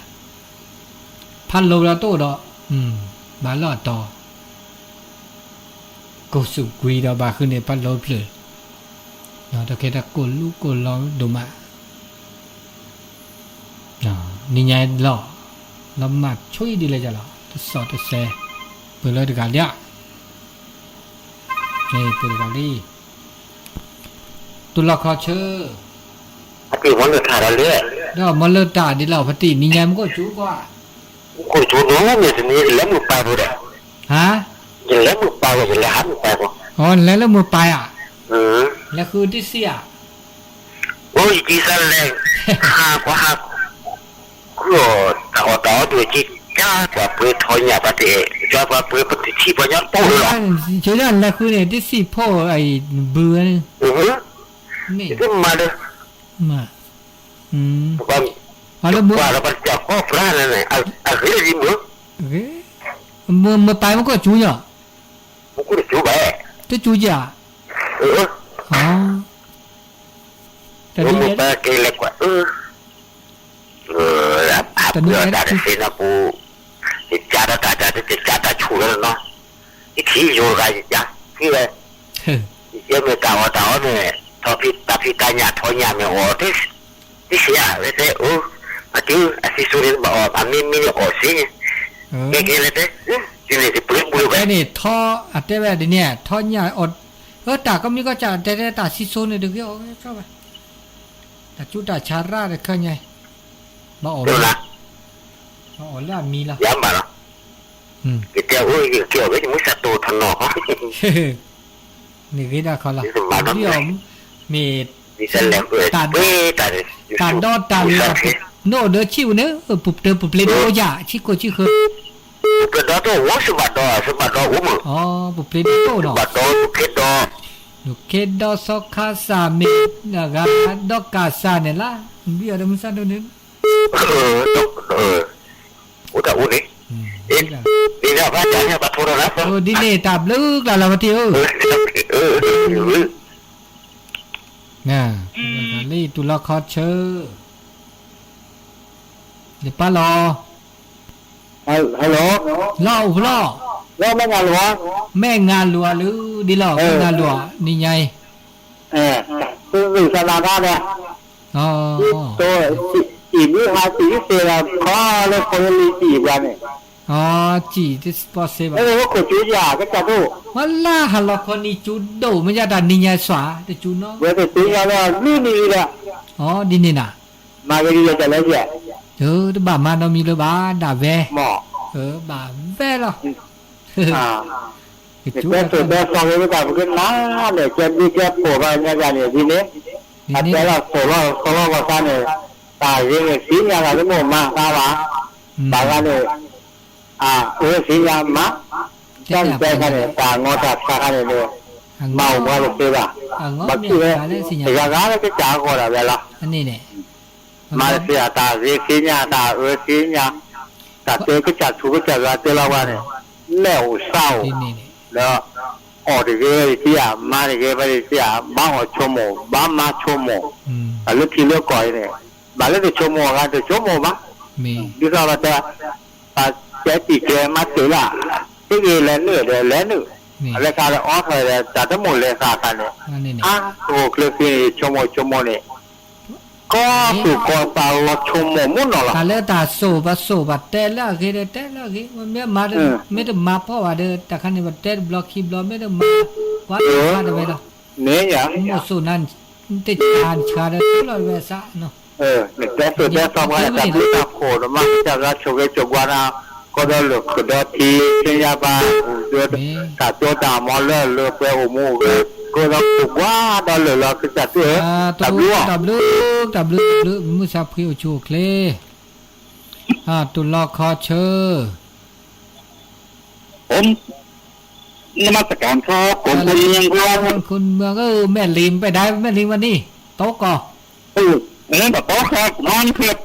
ဖးလိဒီးတအိၣ်ဒီး ဘၣ်လီၢ်အတီၤ ကိၢ်စူၤကွံာ်ဒီးဘၣ်ဃုန့ၣ် ဖးလိဖျၢၣ် တၢ်ခဲတၢ်ကိၢ်လူကိၢ်လီၤဒိၣ်မး နံၤညါလီၤ လီၤမၢ်ဆိဒ်လဲၣ်ယလီၤ တစီၣ်တစဲး ပှၤလၢတဂၤလံ ပှၤတဂၤလံ တူၢ်လီၤခီဆၢ ဒီးမ့ၢ်လၢတၢ်ဒ်လီၤ ဖါတံၢ် နံၤညါမ့ၢ်ကိၢ်စူၤကွၢ် ကိၢ်စူၤဒိၣ်မး မ့ၢ်တနံၤ ယလဲၤမုာ်ပၢ်ဖိဒီး ဟါ ယလဲၤမုာ်ပၢ်ဖိ ယလဲၤဟးမုာ်ပၢ်ဖိ အီ နလဲၤလၢမုာ်ပၢ်ဧါ လဲၤဃုတ့ၢ်စံၣ်ဧါ အိ ယတံၢ်သးလဲၤ ဟးကွၢ်ဟး ဃုအီၣ်တၢ်အီၣ်တၢ်အီဒိၣ်က့ၤ ကၢ်ပှၤပှ့ၤထီညၣ်ပှၤတအဲၣ် ကၢ်ပှၤပှ့ၤပတထံၣ်ပှၤညီတပိၢ်လီၤ ဆိဒၣ်လဲၤဃုန့ၣ် တ့ၢ်စံၣ်ဖိအံၤဘုဧါ မ့ၢ်တမၤဒီး မ့ၢ် ပှၤလၢမုာ် ပှၤလၢပှၤတၢ်ကီၢ်ပြၢန့ၣ် အဂ့ၢ်ဒ်မုာ် မုာ်ပၢ်မ့ၢ်ကိၢ်စူၤညီ မ့ၢ်ကိၢ်တစူၤဘၣ် တစူၤက့ၤဧါ တနံၤ ပက့ၤလဲၤကွၢ် အပှၤတၢ်က့ၤလဲၤကွၢ်အၢ ယကၢ်ဒီးတၢ်တၢ်တကၢ်တၢ်ဆူၣ်လၢနီၤ ယထံၣ်ယိၤတဂၤယကၢ် ထံၣ်ဝဲ ယမ့ၢ်တၢ်အီၣ်တၢ်အီန့ၣ် ထီၣ်ဖံးတၢ်ဖံးတၢ်ညၣ်ထီညၣ်မ့ၢ်အီၣ် တသ့ဧါ ဝဲတဲအိၣ် အတုၤအစံၣ်စိၤန့ၣ်ဘၣ်အီၣ် အမ့ၢ်မ့ၢ်န့ၣ်အီၣ်သ့ ကဲကဲလဲၣ်တဲ ယန့ၣ်တပှ့ၤပှ့ၤဝဲ အတဲဝဲဒ်န့ၣ် ထီညၣ်အီၣ် အၢ တၢ်ကမံၤကီၢ်စဲၣ်တဲတဲတၢ်စံၣ်စိၤန့ၣ်တဂ့ၤအီၣ်ဝဲ တၢ်စူၤတၢ်ဆါရၣ်တခါညါ ဘၣ်အီၣ်မ့ၢ် ဘၣ်အီၣ်လၢအမံၤလီၤ ယတဲအိၣ်ယက့ၤအီၣ်ဝဲယမုၢ်ဆါတိၢ်ထီၣ်နီၤ န့ၣ်ဂ့ၤဒၣ်ခီလီၤ ဒ်အီၤ မ့ၢ် တၢ်ဒီတၢ်လီၤ နအိၣ်ဒီးဆံၣ်ဝဲန့ၣ် ပတၢၢ်ပပျ့ၤဒီအိၣ်ယၤ ဆံၣ်ခိၣ်ဆံၣ်ဃၢ ပတဒီတအိၣ် စဘၣ်ဒီ စဘၣ်ဒီအိၣ်မုာ် ပပျ့ၤဒီတအိၣ်နီၤ စဘၣ်ဒီ နူၢ်ခ့ဒီ နူၢ်ခ့ဒီ စီၤခါစၢ်မ့ၢ် ဂၤဒီကၢ်စၢ်န့ၣ်လၢ ဒ်အီၤဒီးမုၢ်ဆါဒိၣ်န့ၣ် အိၣ်တၢ်အိၣ်န့ၣ် ဒ်န့ၣ် တၢ်ဘျုးကျါလီၤဝဲတ့ၢ်ဧၢ လံတူၢ်လီၤခီဆၢ ယပၢ်လီၤ လီၤအိၣ်ဖျီ မဲၢ်ငါလိၤအီၤလၢ ဒ်လီၤ မဲၢ်ငါလိၤအီၤ နံၤညါအံၤ သုသနာ်က့ဒီး တံၢ်မုၢ်ဟါတံၢ်သ့ဒီး ခီလၢဖိလံၤတံၢ်ပှၤန့ၣ် စံၣ်တပီၢ်စ့ဘၣ် မ့ၢ်လၢဟးလီၤခီနံၤစူၤဒိၣ်မ့ၢ်ယါတၢ်နံၤညါစွၣ် တစူၤနီၤ ဝဲတသ့ၣ်ညါလၢအဘျုးနံၤဒီး အီ ဒ်န့ၣ်နၤ မၤဂ့ၤဒ်ယဲၢ်တၢ်လၢယဲၢ် တဘၣ်မၤနီတမံၤလၢၤဘၣ် ဒၣ်ဝဲ ဘၣ်ဝဲလီၤ နတဲစိၤတဲသီက့ၤတၢ်ပကနၣ်န့ၣ် ကဲဘျုးကဲဖှိၣ်ဘၣ်ညါယၤန့ၣ်ဒ်န့ၣ် အတဲလီၤစိၤလီၤကီလီၤကီသးန့ၣ် တၢ်ဂ့ၤန့ၣ်သ့ၣ်ညါသးတမိၣ်မၤသးဘၣ် ဘၣ်ဂၤန့ၣ် အဝဲသ့ၣ်ညါမး တၢ်န့ၣ်တဲခါန့ၣ် တၢ်အငီတၢ်ဆါခါန့ၣ်န့ၣ် မၤအိၣ်မၤတသ့ဘၣ် ဘၣ်ခံဝဲ တဂၤဂၤလၢကစၢ်အဂီၢ်ဒၣ်ဝဲလီၤ မၤတသ့ တၢ်ဂ့ၤသ့ၣ်ညါ တၢ်အၢသ့ၣ်ညါ တၢ်တဲကစၢ်ထူကစၢ်ယွၤတဲလီၤဝဲန့ၣ် လဲၣ်အိၣ်စၢ်အိၣ် ဒီး အီၣ်တဂ့ၤဝဲတသ့ဧါ မၤတဂ့ၤဝဲတသ့ဧါ ဘၣ်အီၣ်ဆိကမိၣ် ဘၣ်မၤဆိကမိၣ် တၢ်လၢထံလၢကီၢ်အံၤန့ၣ် ဘၣ်လၢတဆိကမိၣ်အဂၤတဆိကမိၣ်ဘၣ် ဒ်သိးပတဲ ပတဲတံၢ်ကဲမၤတ့ၢ်လၢ တဂ့ၤလဲၤနုာ်ဒီးလဲၤနုာ် အလဲၤခါဒီးအီထီၣ်ဒီး တၢ်တမိၣ်လဲၤသးခါန့ၣ် အါ တဂိၢ်ချၢသ့န့ၣ်ဆိကမိၣ်ဆိကမိၣ်န့ၣ် ကီသူၣ်ကီသးလီၤဆိကမိၣ်မူနီၢ်လီၤ တၢ်လၢတၢ်စိၣ်ပစိၣ်ပတဲလၢအဂ့ၤဒီးတဲလၢအဂ့ၤ မ့ၢ်မၤ မ့ၢ်တမၤဖှီၣ်ဘၣ်ဒီး တၢ်ခါန့ၣ်ပတဲတဘျီခံဘျီ မ့ၢ်တမၤ ကွၢ်တခါတဝဲလီၤ မ့ၢ်ယၤ မိၣ်စိၣ်နၤ တၢ်ဆါတဆါဒီးလီၤတဝဲစး နတဲစိၤတဲသီပှၤန့ၣ် တၢ်ဘျုးတၢ်ဖှိၣ် နမၤကစၢ်ယွၤဆိၣ်ဂ့ၤဆိၣ်ဝါနၤ ကီၢ်ဒီးလၢၢ်ခိၣ်ဒီထံ သ့ၣ်ညါဘၣ် တၢ်တိတၢ်မီၤလၢအလၢပှဲၤအိၣ်မူအိၣ်ဂဲၤ ကီၢ်ဒီးကိးကွၢ်ဒီးလၢာ်လီၤ ကစၢ်တဲ တၢ်ဘျုး တၢ်ဘျုး တၢ်ဘျုး တၢ်ဘျုး မုၢ်ဆါဖှံအိၣ်ဆူၣ်အိၣ်ချ့ တူၢ်လီၤခီဆၢ နမၤစကၤထီ ကိၣ်ခိၣ်မံၤ ခိၣ်မံၤ မဲာ်လံ ပဲဒၣ် မဲာ်လံဝဲန့ၣ် တိကီၢ် မ့ၢ်ဘၣ်တိခါ မ့ၢ်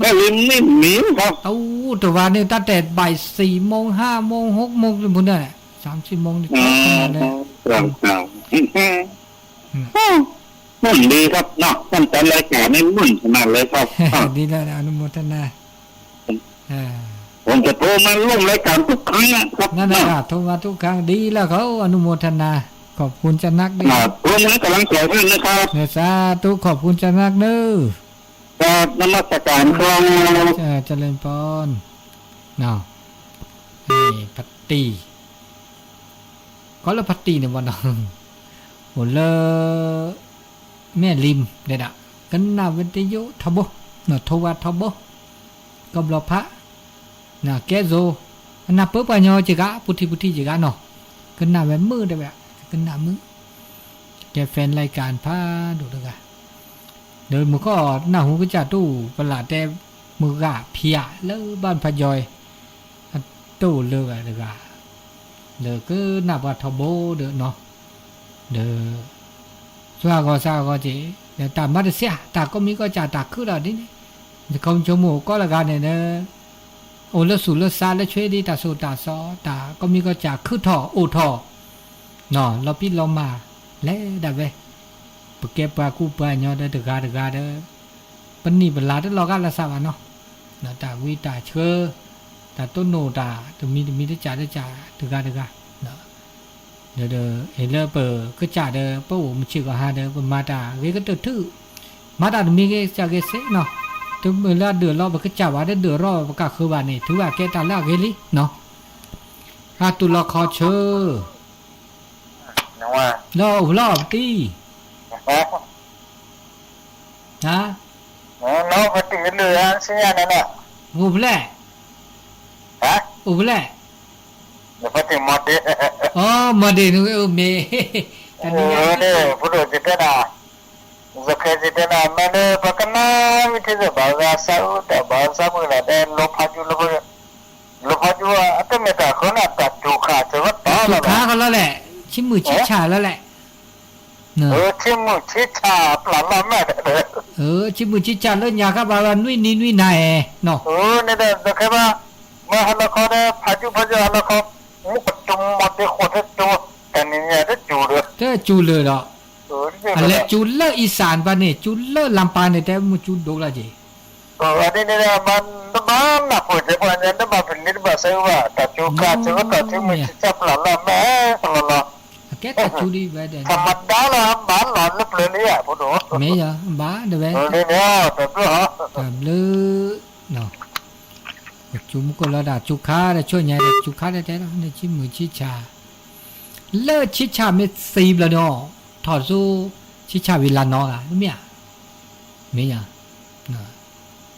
ဘၣ်လံမ့ၢ်မ့ၢ်ဟီ, တဝၤန့ၣ် တၢ်တဲဘၣ် สี่โมง ห้าโมง หกโมง လၢမူန့ၣ် สามสี่โมง န့ၣ် လၢ မုၢ်လံခီ, မုၢ်တၢ်လၢကၤန့ၣ် မုၢ်နၤလၢခီ, ဒ်လၢအနုโมทนา ผมจะโทรมาร่วมรายการทุกครั้งนะครับ นั่นแหละค่ะ โทรมาทุกครั้ง ดีแล้วเขาอนุโมทนา ขอบคุณเจ้านักด้วย ผมให้กำลังใจด้วยนะครับ สาธุ ขอบคุณเจ้านักเนอะ ครับ นมัสการครับ เอ่อ เจริญพร เนาะ เอ่อ พัตตี ကီးလၢဖါတံၢ်န့ၣ်ဘၣ်နီၤ, အိၣ်လၢ မဲၢ်လံၤဒဲဒၣ်, ကနၣ်ဝဲတယိထီဘိ, နီၢ်ထိဝါထီဘိ, ကီၢ်ဘျီဖး, နကဲစိ, အနၢ်ပၢၢ်ပှၤညီကဂၤ, ပူထံပူထံကဂၤနီၤ, ကနၣ်ဝဲမုာ်ဒဲဝဲ, ကနၣ်မုာ်, ကဲ fan လၢကၤဖးဒိၣ်တဂၤ, ဒီးမုၢ်ခီနၢ်ဟူကစၢ်တအိၣ်ပလၢ်တဲ, မုၢ်ဂၤဖံးဧါ လၢဘၣ်ဖးယီၤ အတအိၣ်လၢၤဘၣ်တဂၤ, ဒီးကနၣ်ပှၤထီဘိဒီးနီၤ, ဒီး ဆိဟးဂီၤဆါဟးဂီၤက့ၤ, ဒီးတၢ်မၤတစဲး တၢ်ကိးမံၤကိးစၢ်တၢ်ခုထီၣ်ဒ်န့ၣ်, ယခီပညီမ့ၢ်အိၣ်ကီးတဂၤန့ၣ်ဒီး, အိၣ်လၢဆူၣ်လၢဆါလၢဆွ့ဒ်တၢ်စိၤတၢ်စီ, တၢ်ကိးမံၤကိးစၢ်ခုထီၣ်အိၣ်ထီၣ်, လီၤပံလီၤမၢ်, လဲၤဒၣ်ဝဲ, ပကဲပှၤကူပှၤကညီဒီးတဂၤတဂၤဒီး, ပနံၣ်ပလါတလီၤဂာ်လၢ်စၢ်ဘၣ်နီၤ, တၢ်ဝံတၢ်ဆှၢ, တၢ်တိၢ်နီၣ်တၢ် တမံၤတမံၤတစၢ်တစၢ်တဂၤတဂၤ, ဒီး ဒီးအံၤလၢပကစၢ်ဒီး ပအိၣ်မုာ်ဆ့ၣ်ကီးဟါဒီး ပမၤတၢ်ဂ့ၤကတၢၢ်ထု, မၤတၢ်တမံၤဂ့ၤစၢ်ဂ့ၤစ့နီၤ, တမုာ်လၢအဒုးလီၤပကစၢ်ဘၣ်ဒီး ဒုးရီပကၢ်ဃုာ်ဘၣ်န့ၣ် ထုဂၤကဲတၢ်လၢအဂ့ၤလံနီၤ, အတူၢ်လီၤခီဆၢ, လီၤအိၣ်လီၤပတံၤ, ဟါ, ပအိၣ်ဖဲလဲၣ်, အိၣ်ဖဲလဲၣ်, အမီၤဒ့ၣ်န့ၣ်မ့ၢ်, တနံၤညါန့ၣ် ဖိဒိၣ်ကတဲနၤ, ယခဲကတဲနၤ မ့ၢ်လၢပကနၣ်ဝံၤထဲစ့ၢ် ဘၣ်ဂၤစၢ်အူတၢ် ဘၣ်ဂၤစၢ်မုၢ်လၢ်တဲ လီၤဖးကၠူ လီၤဖးကၠူ, လီၤဖးကၠူ အတမ့ၢ်တၢ်ဃၢနၤ တၢ်စူၤခါ စၢၤဝဲတီၤလီၤ ခါကလီၤလဲၣ်, ဆံမုၢ်ဆံဆၣ်လီၤလဲၣ် ဆံမုၢ်ဆံဆၣ်ပျၢ်လီၤမး, ဆံမုၢ်ဆံဆၣ်လၢညါခါဘၣ်ဂၤနွံနံၤနွံနၤဧဲ, န့ၣ်ဒီး တခဲဘၣ်, မ့ၢ်ဟါလီၤခီဒီး ဖးကၠူဖးကၠူဟါလီၤခီ, မူကစူၤမီၤဒ့ၣ်ဃိးထဲကၠူ, တနံၤညါတကၠူၤဒီး, တကၠူၤလၢာ်ဒီး, အလဲၤကၠူၤလၢအံၣ်စၣ်ဘၣ်န့ၣ် ကၠူၤလၢလၢ်ပၢ်န့ၣ် တဲမုၢ်ကၠူၤဒိၣ်လီၤက့ၤ အဒ်န့ၣ်ဒီး တဘၣ်နၢ်ပၢၢ်ကဲပှၤညါ တဘၣ်ပလံၤတဘၣ်စဲးဘၣ် တၢ်စူၤခါ စၢၤဝဲတီၤ ဆံမုၢ်ဆံဆၣ်ပျၢ်လီၤမး ကလီၤလီၤ, အကဲတၢ်စူၤဒ်ဝဲဒၣ် ထမဒါလီၤ ဘၣ်လီၤလၢပျၢၤလံဧါ ဖိဒိၣ်, မ့ၢ်ယၤ ဘၣ်ဒ်ဝဲ, တဘျီ, တၢ်ဘျုး ကစူၤမူခိၣ်လီၤဒၣ် စူၤခါဒီး ဆိညါဒီး စူၤခါဒီးတဲလီၤ န့ၣ်ဆံမုၢ်ဆံဆၣ်, လၢဆံဆၣ်မ့ၢ်သံဘျီန့ၣ်အီၤ ထီၣ်ဆူ ဆံဆၣ်ဝံၤလါနီၤဂၤ မ့ၢ်ဧါ, မ့ၢ်ယၤ,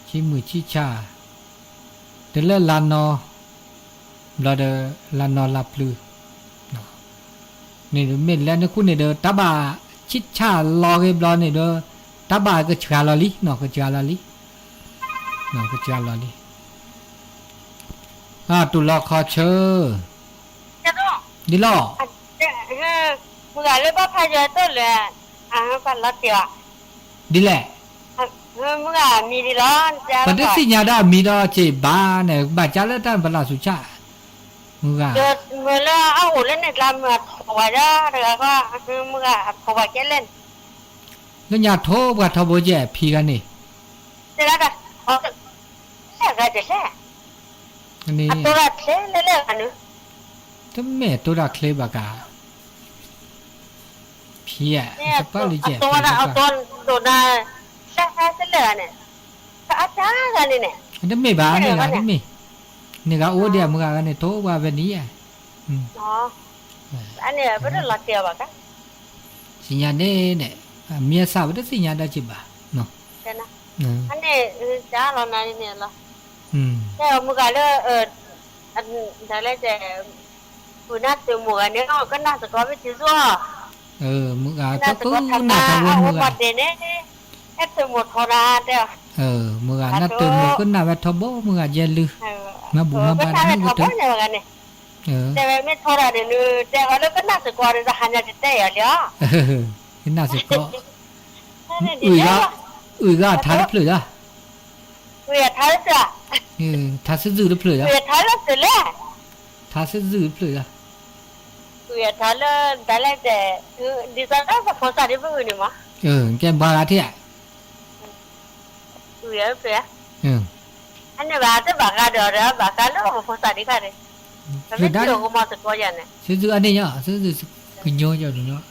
ဆံမုၢ်ဆံဆၣ်, တလၢလါနီၤ, ဘျီဒီး လါနီၤလါပျုၤ န့ၣ်မ့ၢ်လဲၤနဃုန့ၣ်ဒီး တၢ်ဘၣ်ဆံဆၣ်လီၤဂ့ၤဘျီန့ၣ်ဒီး တၢ်ဘၣ်ကစှၤလီၤလံနီၤ ကစှၤလီၤလံ, ကစှၤလီၤလံ, တူၢ်လီၤခီဆၢ, ဒ်လီၤ, မုၢ်ဂၤလၢဘၣ်ဖးယွၤတိၢ်လၢာ်, ပလီၤတ့ၢ်ဘၣ်, ဒ်လဲၣ် မုၢ်ဂၤမံၤဒ်လီၤ, ပတသ့ၣ်ညါဒၣ်မံၤဒီးစ့ၢ်ဘၣ်န့ၣ် ဘၣ်ကၢ်လၢတၢ်ပလၢ်ဆူးဆၣ်, မုၢ်ဂၤ, မုၢ်လၢအအိၣ်လၢန့ၣ်ကျါ မုၢ်အထိးဝဲဒၣ်တဂၤဃီ, မုၢ်ဂၤအထိးဝဲကဲလဲၣ်န့ၣ်, လၢညါထိးပှၤထီဘိကဲဖံဂၤန့ၣ်, တဲဒၣ်, လဲၣ်ဂၤဒ်လဲၣ်, အတိၢ်ဒၣ်ချ့လဲၣ်လဲၣ်ဂၤန့ၣ်, တမ့ၢ်အတိၢ်ဒၣ်ချ့ဘၣ်ကါ ဖံဧါ, တပာ်လံကဲ, အတိၢ်ဒၣ်, အတိၢ်ဒိၣ်ဒၣ်, တၢ်ဟဲတလဲၣ်ဂၤန့ၣ်, တအါတၢ်ဂၤန့ၣ်န့ၣ်, တမ့ၢ်ဘၣ်န့ၣ်ဂၤတမ့ၢ်, န့ၣ်ဂၤအိၣ်ဒံးမုၢ်ဂၤဂၤန့ၣ် ထိၣ်ဝဲဖဲန့ၣ်ဧါ, န့ၣ်ပတလီၤတဲာ်အီၤဘၣ်ကါ, သ့ၣ်ညါန့ၣ်န့ၣ်, မ့ၢ်အစၢ်ပတသ့ၣ်ညါဒီးက့ၤဘၣ်, န့ၣ်, လီၤနၤန့ၣ်လီၤ, တဲအီၤမုၢ်ဂၤလၢ ဒ်လဲၣ်တဲ, ပုၢ်နၢ်သုးမိၢ်ဂၤန့ၣ် ကနၣ်သကိးဖဲတံၤဆူၣ်, မုၢ်ဂၤတကနၣ်ထီဘိမုၢ်ဂၤ, ဟဲသုးမိၢ်ထီနၤတဲ, မုၢ်ဂၤနၢ်တၢ်မိၢ်ကနၣ်ဝဲထီဘိမုၢ်ဂၤယဲၢ်လုၢ်, မၤဘူၣ်မၤဘါန့ၣ်, တဲဝဲမ့ၢ်ထီဒီးန့ၣ်နုၤ တဲအီၤလၢကနၣ်သကိးန့ၣ် တဟါညါတတဲအီၤလီၤ, ကနၣ်သကိး, အုၣ်ဂၤထါတဖျၢၣ်လီၤ ထါစုၣ်တဖျၢၣ်လီၤ, ထါစုၣ်တဖျၢၣ်လီၤ, ထါစုၣ်တဖျၢၣ်လီၤ, ဒ်သိးလၢပဖိသၣ်ဒ်ပအုၣ်န့ၣ်မး, ကဲဘါဂၤထံၣ်ဧါ, အန့ၣ်ဘၣ်တဘၣ်ဂၤဒီး ဘၣ်ဃးလၢပဖိသၣ်ဒ်ခါန့ၣ်, ပမ့ၢ်ထံၣ်အီၤကမီၤသကိးယၤန့ၣ်, စုၣ်အန့ၣ်ညါ စုၣ်ကညီယၤန့ၣ်,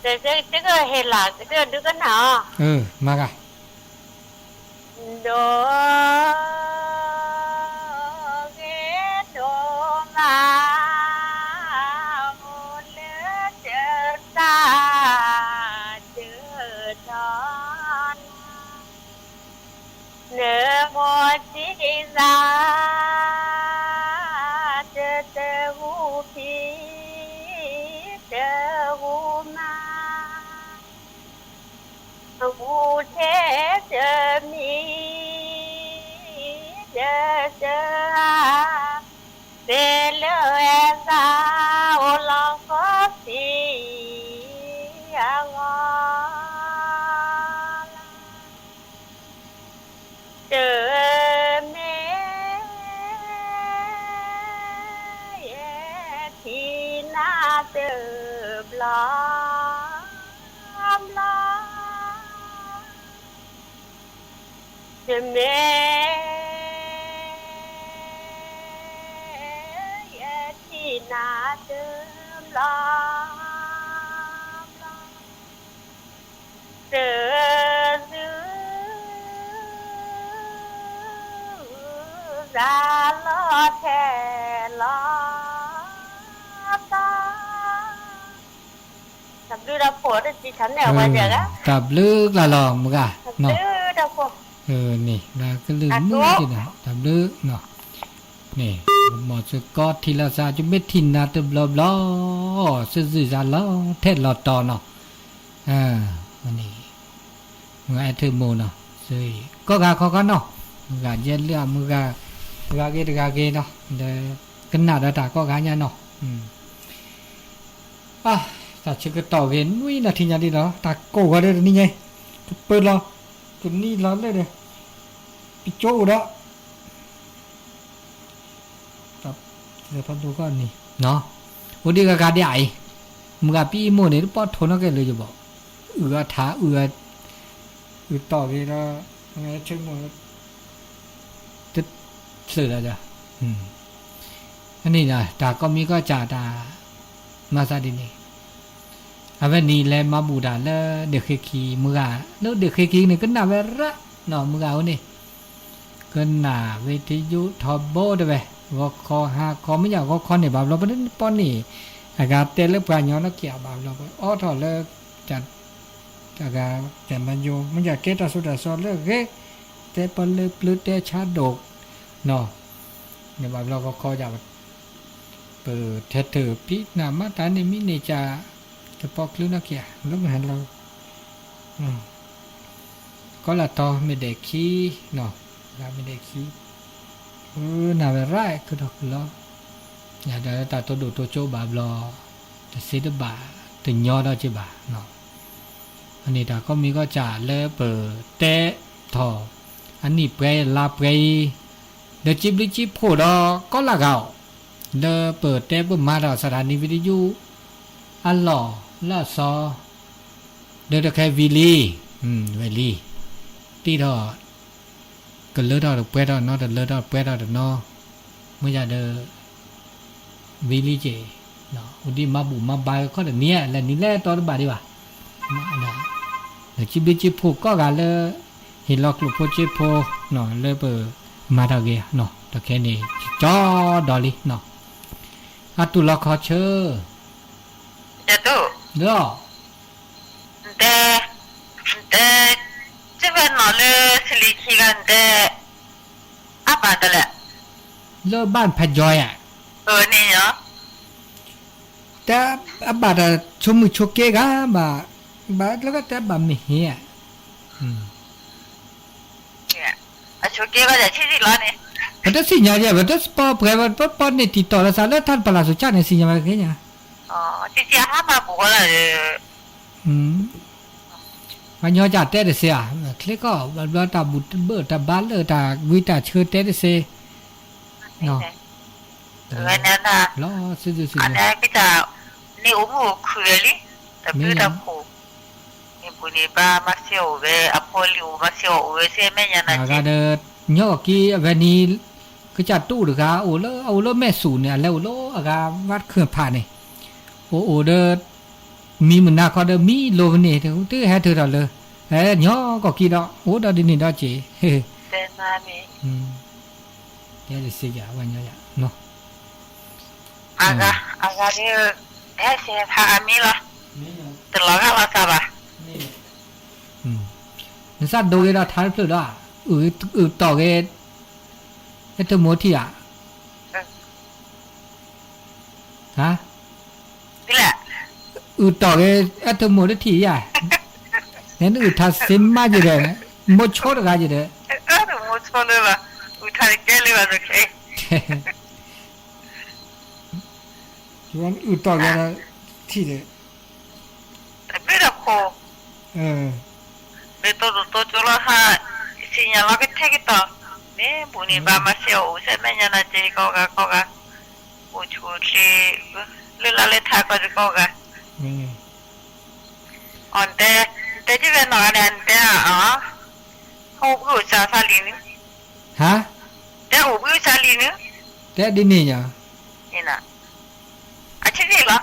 တကဟ့ၣ်လၢ် ကဒုကနၣ်အီၤ, ဒိးဂ့ၤဒိးဘၣ် အိၣ်လၢတၢ်တထီၣ်နၤ, နမိၢ်စံးသး တတဟူဖံး တဟူမၤ ဟူထဲတမံၤ တတဟါ သ့လၢအသးအိၣ်လီၤဃီသံအဂီၢ်လီၤ. တမ့ၢ် ယထံၣ်နၤတဘျီဘျီ တမ့ၢ် ယထံၣ်နၤတဘျီဘျီ တ စၤလီၤထဲလီၤသီ, တၢ်ဘျုးတၢ်ဖှိၣ်တစံးထီၣ်န့ၢ်အဝဲဒၣ်, တၢ်ဘျုးကျါလီၤမုၢ်ဂၤ, တၢ်ဘျုးတၢ်ဖှိၣ်, န့ၣ် လၢကလုၢ်မုၢ်က့ၤဒီး တၢ်ဘျုး, န့ၣ် မီၤစ့ၢ်ကီးထံၣ်လီၤသး ကမ့ၢ်ထံၣ်နၤတဘျီဘျီ, စၢ်စံၣ်စၤလီၤထဲလီၤတီၤနီၤ, န့ၣ် မုၢ်ဂၤအဲၣ်ထၢၣ်မိၢ်နီၤ, ကိးဂၤခီခီနီၤ, မုၢ်ဂၤယဲၢ်လၢအမုၢ်ဂၤ, တဂၤဂ့ၤတဂၤဂ့ၤနီၤ, ဒီးကနၣ်ဒီးတၢ်ကိးဂၤညါနီၤ, တၢ်ဆၢကတီၢ်ဂ့ၤနွံနၣ်ထံၣ်ညါဒ်နီၤ, တၢ်ကိးဂၤဒီးတနံၤညါ, ကပၢလီၤ, ကနံၤလီၤလၢဒီး, ပကၠိအိၣ်ဒီး ဖးဒိၣ်ကီၢ်န့ၣ်, အိၣ်ဒံးဂၤဂၤဒံးအံၤ, မုၢ်ဂၤပံအံၤမိၢ်န့ၣ် တပီၢ်ထိးနီၣ်ကဲလၢယဘီၣ်, အုၣ်အထါ, အုၣ်တီၢ်ဂ့ၤဒီး, ဆိကမိၣ်, တဖျၢၣ်လီၤ, အန့ၣ်ဒီး တၢ်ကိးမံၤကိးစၢ်တၢ်, မၤသးဒ်န့ၣ် အဝဲန့ၣ်လဲၤမၤဘူၣ်တၢ်လၢဒ့ၣ်ဃ့ခံ, မုၢ်ဂၤ, လၢဒ့ၣ်ဃ့ခံန့ၣ် ကနၣ်ဝဲရၣ်, မုၢ်ဂၤအိၣ်န့ၣ်, ကနၣ်ဝံၤတယိထီဘိတဲဝဲ, ဂီၤခီဟါခီ မ့ၢ်ယၤဂီၤခီန့ၣ် ဘၣ်ဘျီပပီန့ၣ်, အဂၤတဲလၢပှၤကညီနီၢ်က့ၤအဘၣ်ဘျီပအိးထီၣ်လၢ တဂၤတမၤယိ မ့ၢ်ယၤကဲတၢ်ဆိတၢ်စီလၢအဂ့ၤ, တဲပလၢပျၢၤတဲဆါဒိၣ်, န့ၣ်ဘၣ်ဘျီဂီၤခီယၤ, ပထဲတၢၢ်ဖံးနၢ်မၤတၢ်န့ၣ်မံန့ၣ်ကၢ်, တပီၢ်ချုးနီၢ်က့ၤဧါ လၢမုၢ်ဟဲလီၤ, ကီလၢတီမ့ၢ်ဒဲးခံ, မ့ၢ်ဒဲးခံ, နၢ်ဝဲရၣ်ခုၣ်ထီၣ်ခုၣ်လီၤ, ယၤဒီးတၢ်တိၢ်ဒိၣ်တိၢ်ကၠိဘၣ်ဘျီ, တသ့တဘၣ်, တညီဒီးက့ၤဘၣ် အန့ၣ်တၢ်ကိးမံၤကိးစၢ်လၢပတဲထီၣ်, အနံၣ်ပှဲၤလါပှဲၤအံၤ, ဒီးစံးဘျုးစံးဖှိၣ်ဒီးကီလၢဂၤအီၤ, လၢပတဲပမၤတၢ် စးထီၣ်နံၣ်ဝံၤတယုၢ်, အလီၢ်လၢအစီ, ဒီးတခဲဝံၤလံ, ဝဲလံ, တံၢ်ထီၣ် ကလၢထီၣ်တပှဲၤထီၣ်တနီၤ တလၢထီၣ်ပှဲၤထီၣ်တနီၤ, မ့ၢ်ယၤဒီး ဝံၤလံက့ၤ, အိၣ်ဒံးမၤဘူၣ်မၤဘါခီတနံၤဧါ လဲၤနံၤလဲၤတီတဘၣ်ဒံးဘၣ်, ဒီးစံးဘျုးစံးဖှိၣ်ကိးဂၤလၢ ဟ့ၣ်လီၤကျိၣ်ဖိစ့ဖိ လၢပမၤတၢ်ဂ့ၤဧါ ဒီးခဲန့ၣ် ကၠီဒီးလံနီၤ, အတူၢ်လီၤခီဆၢ, ဒီး တဲ, တဲ, စ့ၢ်ဝဲနီၤလၢ ဆံးလံခံဂၤတဲ, အဘၣ်တလဲၣ်, လၢဘၣ်ဖးကၠီယၤ, န့ၣ်, တဲ, အဘၣ်တၢ်ဆိမိၣ်ဆိက့ၤဂၤဘၣ်, ဘၣ်လၢကတဲဘၣ်မ့ၢ်ဟ့ၣ်ဧါ, အဆိက့ၤဘၣ်ဆံးဆံးလီၤန့ၣ်, ပတသ့ၣ်ညါယဲၢ် ပတပီပှဲၤ ပပီန့ၢ်တံၢ်တီၢ်လီၤသးလၢတၢ်ပလၢ်စိၤဆၣ်န့ၣ် သ့ၣ်ညါဘၣ်က့ၤညါ, ဟါမၢ်ပူၤဃီလၢ ပှၤညီကတဲတစဲးဧါ, ချ့ကီၢ် ဘျီတၢ်ဘူၣ်တဘၢၣ်တၢ်ဘါလၢာ်တၢ်ဝံတၢ်ဆၢတဲတစဲး, ဝဲန့ၣ်, လီၤစုစုစု, န့ၣ်အိၣ်မုာ်အိၣ်ခုၣ်ဝဲလံ, တၢ်ဘျုးတၢ်ဖှိၣ်, န့ၣ်ဘူၣ်န့ၣ်ဘါမၤစၢၤအိၣ်ဝဲ အဖိလံၤအိၣ်မၤစၢၤအိၣ်ဝဲစ့ၢ်မဲာ်ညါနၤက့, ဒီး ညီကီၢ်က့ၤအဝဲန့ၣ် ကစၢ်တူၢ်တဂၤ အိၣ်လၢအအိၣ်လၢမဲာ်ဆူၣ်န့ၣ် အလဲၤအိၣ်လၢအဂၤဝၣ်ခုၣ်ဖးန့ၣ်, အိၣ်အိၣ်ဒီး မံမုၢ်နၤခီဒီးမံလိၤဖဲန့ၣ် တုၤဟဲထုးထီၣ်လၢ, ညီကီၢ်က့ၤဒီး အိၣ်ဒီးဒ်န့ၣ်ဒီးက့ၤ, တဲတစ့ယၤဝဲညီယၤ, အဂၤ, အဂၤဒ်, ဟဲစဲးဖးအမံၤလီၤ, တလီၤဂာ်လီၤသးဘၣ်, နသးဒိးဂ့ၤဒီးထါတဖျၢၣ်ဒီး, အုၣ်တီၢ်ဂ့ၤ, အဲၣ်တမိၢ်ထံၣ်ဧါ, ဟါ, အုၣ်တီၢ်ဂ့ၤ အဲၣ်တမိၢ်တထံၣ်ယၤ, နအုၣ်ထါစ့မးယဒီး, မိၢ်ဆိတဂၤယဒီး, အုၣ်ထါတကဲလၢၤဘၣ်, အုၣ်တီၢ်ဂ့ၤဒီးထံၣ်ဒီး, တၢ်ဘျုးတၢ်ဖှိၣ်, လၢတိတိတိကၠိလီၤဟါ, စံၣ်ညီၣ်လီၤကထဲကတီၢ်, မ့ၢ်ဘူၣ်န့ၣ်ဘါမၤစၢၤအိၣ်စ့ၢ်မဲာ်ညါနၤက့ၤကိးဂၤကိးဂၤ, အိၣ်ဆူၣ်အိၣ်ချ့, လၢလါလၢထါကီၢ်ကီးဂၤ, အတဲ, နတဲက့ၤဝဲနီၢ်ဂၤန့ၣ် နတဲအါ, အိၣ်ဘှံးအိၣ်စၢ်သးလံန့ၣ်, ဟါ, တဲအိၣ်ဘှံးအိၣ်စၢ်လံန့ၣ်, တဲဒ်န့ၣ်ညါ, အဆံးဆံးလီၤ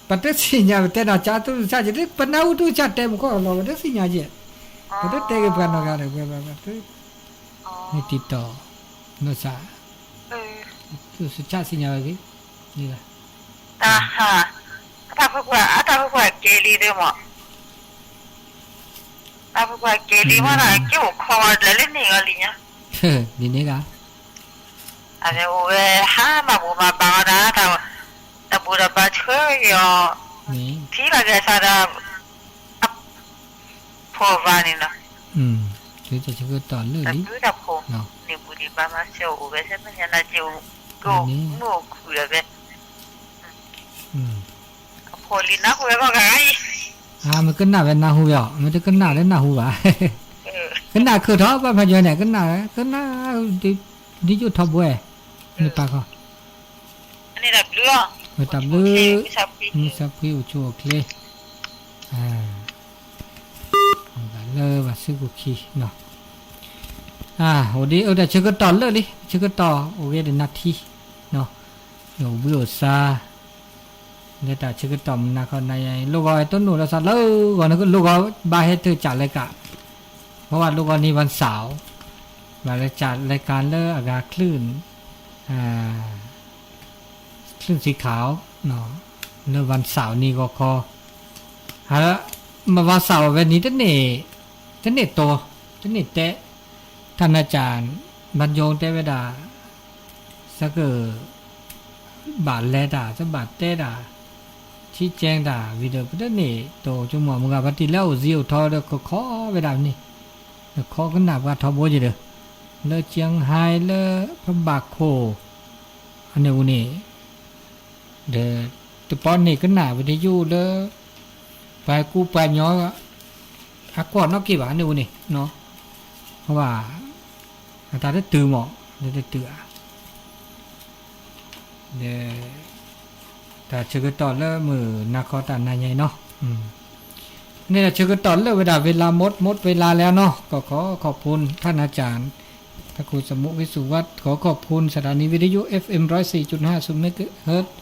ပတသ့ၣ်ညါ ပတဲနီၢ်ကၠၢ်တူၢ်ဆၣ်က့ၤ ပနၢ်ဟူတူၢ်ဆၣ်တဲမူကီၢ်လီၤ ပတသ့ၣ်ညါက့ၤ, ပတတဲက့ၤပှၤနီၢ်ဂၤဒီး ပှၤဘၣ်ဘၣ်, မ့ၢ်တံၢ်တီၢ်, နီၢ်စၢ်, တူၢ်ဆၣ်သ့ၣ်ညါဝဲဂ့ၤ, တၢ်, အတၢ်ဖုပှၢ် အတၢ်ဖုပှၢ်ကဲလံဒၢမး, တၢ်ဖုပှၢ်ကဲလံမးဒီး ကဲအိၣ်ခိးဝဲဒၣ်လၢန့ၣ်ဂီၤလံညါ, ဒ်န့ၣ်ဂၤ အဝဲအိၣ်ဝဲဟါမၢ်ဘူၣ်မၤဘၣ်အီၤဒၣ်, တၢ်ဘူၣ်တၢ်ဘါဆှၢက့ၤအီၤ, ထံၣ်လီၤက့ၤအသးဒီး, အဖိအဝၤန့ၣ်လီၤ, တၢ်ဆၢကတီၢ်လၢာ်လံ, တၢ်ဘျုးတၢ်ဖှိၣ်န့ၣ် ဘူၣ်ဒံးဘါမၤစၢၤအိၣ်ဝဲ ဆၢမ့ၢ်ညါနၤက့ၤ, ကအိၣ်မုာ်အိၣ်ခုၣ်ဒီးဝဲ အဖိလံၤနၢ်ဟူဝဲဂီၢ်ဂၤအံၤ, မ့ၢ်တကနၣ်ဝဲနၢ်ဟူဝဲအီၤ မ့ၢ်တကနၣ်လၢနၢ်ဟူဘၣ်, ကနၣ်ခၢၣ်ထီၣ်ဘၣ်ဖးယွၤန့ၣ် ကနၣ်, ကနၣ်, ဒ်ယိၣ်ထီဘိ, န့ၣ်ပၢ်ခီ, တၢ်ဘျုး, မုၢ်ဆါဖှံအိၣ်ဆူၣ်အိၣ်ချ့, လၢပှၤစုပူၤခံ, အိၣ်ဒ်အတၢ်ဆၢကတီၢ်လၢာ်လံ ဆၢကတီၢ်အိၣ်ဂ့ၤဒီးနၢ်ထံ, အိၣ်ဘှံးအိၣ်စၢ်, လၢတၢ်ဆၢကတီၢ်မုၢ်နၤခီနၤယၤအံၤ လိၣ်ဂီၤတနိၣ်လီၤသးလၢဂီၤန့ၣ် လိၣ်ဂီၤဘၣ်ဟဲတၢ်ကၢ်လဲၤကၢ်, เพราะว่าလိၣ်ဂီၤန့ၣ် วันเสาร์, ဘၣ်လဲၤကၢ်လဲၤကၢ်လၢအဂၤ คลื่น, คลื่นสีขาว, လၢวันเสาร์န့ၣ်ဂီၤခီ, မ့ၢ်วันเสาร์ဝဲန့ၣ် တန့ၢ်တိၢ်, တန့ၢ်တဲ, တၢ်နၤကၢ် ဘၣ်ယိၣ်တဲဝဲဒၣ်, သက ဘၣ်လဲၤတၢ် သဘၣ်တဲတၢ်, ထံကဲတၢ် video ပတန့ၢ်တိၢ် ဆိကမိၣ်မုၢ်ဂၤပှၤတံၢ်လၢအိၣ်စံာ်အိၣ်ထီဒီးကခီဝဲဒၣ်န့ၣ်, ကခီကနၣ်ပှၤထီဘိယဒီး, လၢကၠၢၣ်ဟဲလၢ ဖဘၣ်ခိၣ်, အန့ၣ်ဝူန့ၣ် ဒီးတပီန့ၢ်ကနၣ် video လၢ ပှၤကူပှၤညီ အကွၢ်နီၣ်က့ၤဘၣ်န့ၣ်ဝူန့ၣ်, အဝဲ အတၢ်တတုၤမး လၢတတုၤဧါ, ဒီး တၢ်ဆၢကတီၢ်လၢမုၢ်နၤခီတၢ်နၤညါအံၤနီၤ, န့ၣ်ဒီးဆၢကတီၢ်လၢဝဲဒၣ် เวลาหมด หมดเวลาแล้วเนาะ, ก็ขอขอบคุณท่านอาจารย์ พระครูสมุ วิสุวัฒน์ ขอขอบคุณสถานีวิทยุ เอฟเอ็ม ร้อยสี่จุดห้าศูนย์ เมกะเฮิรตซ์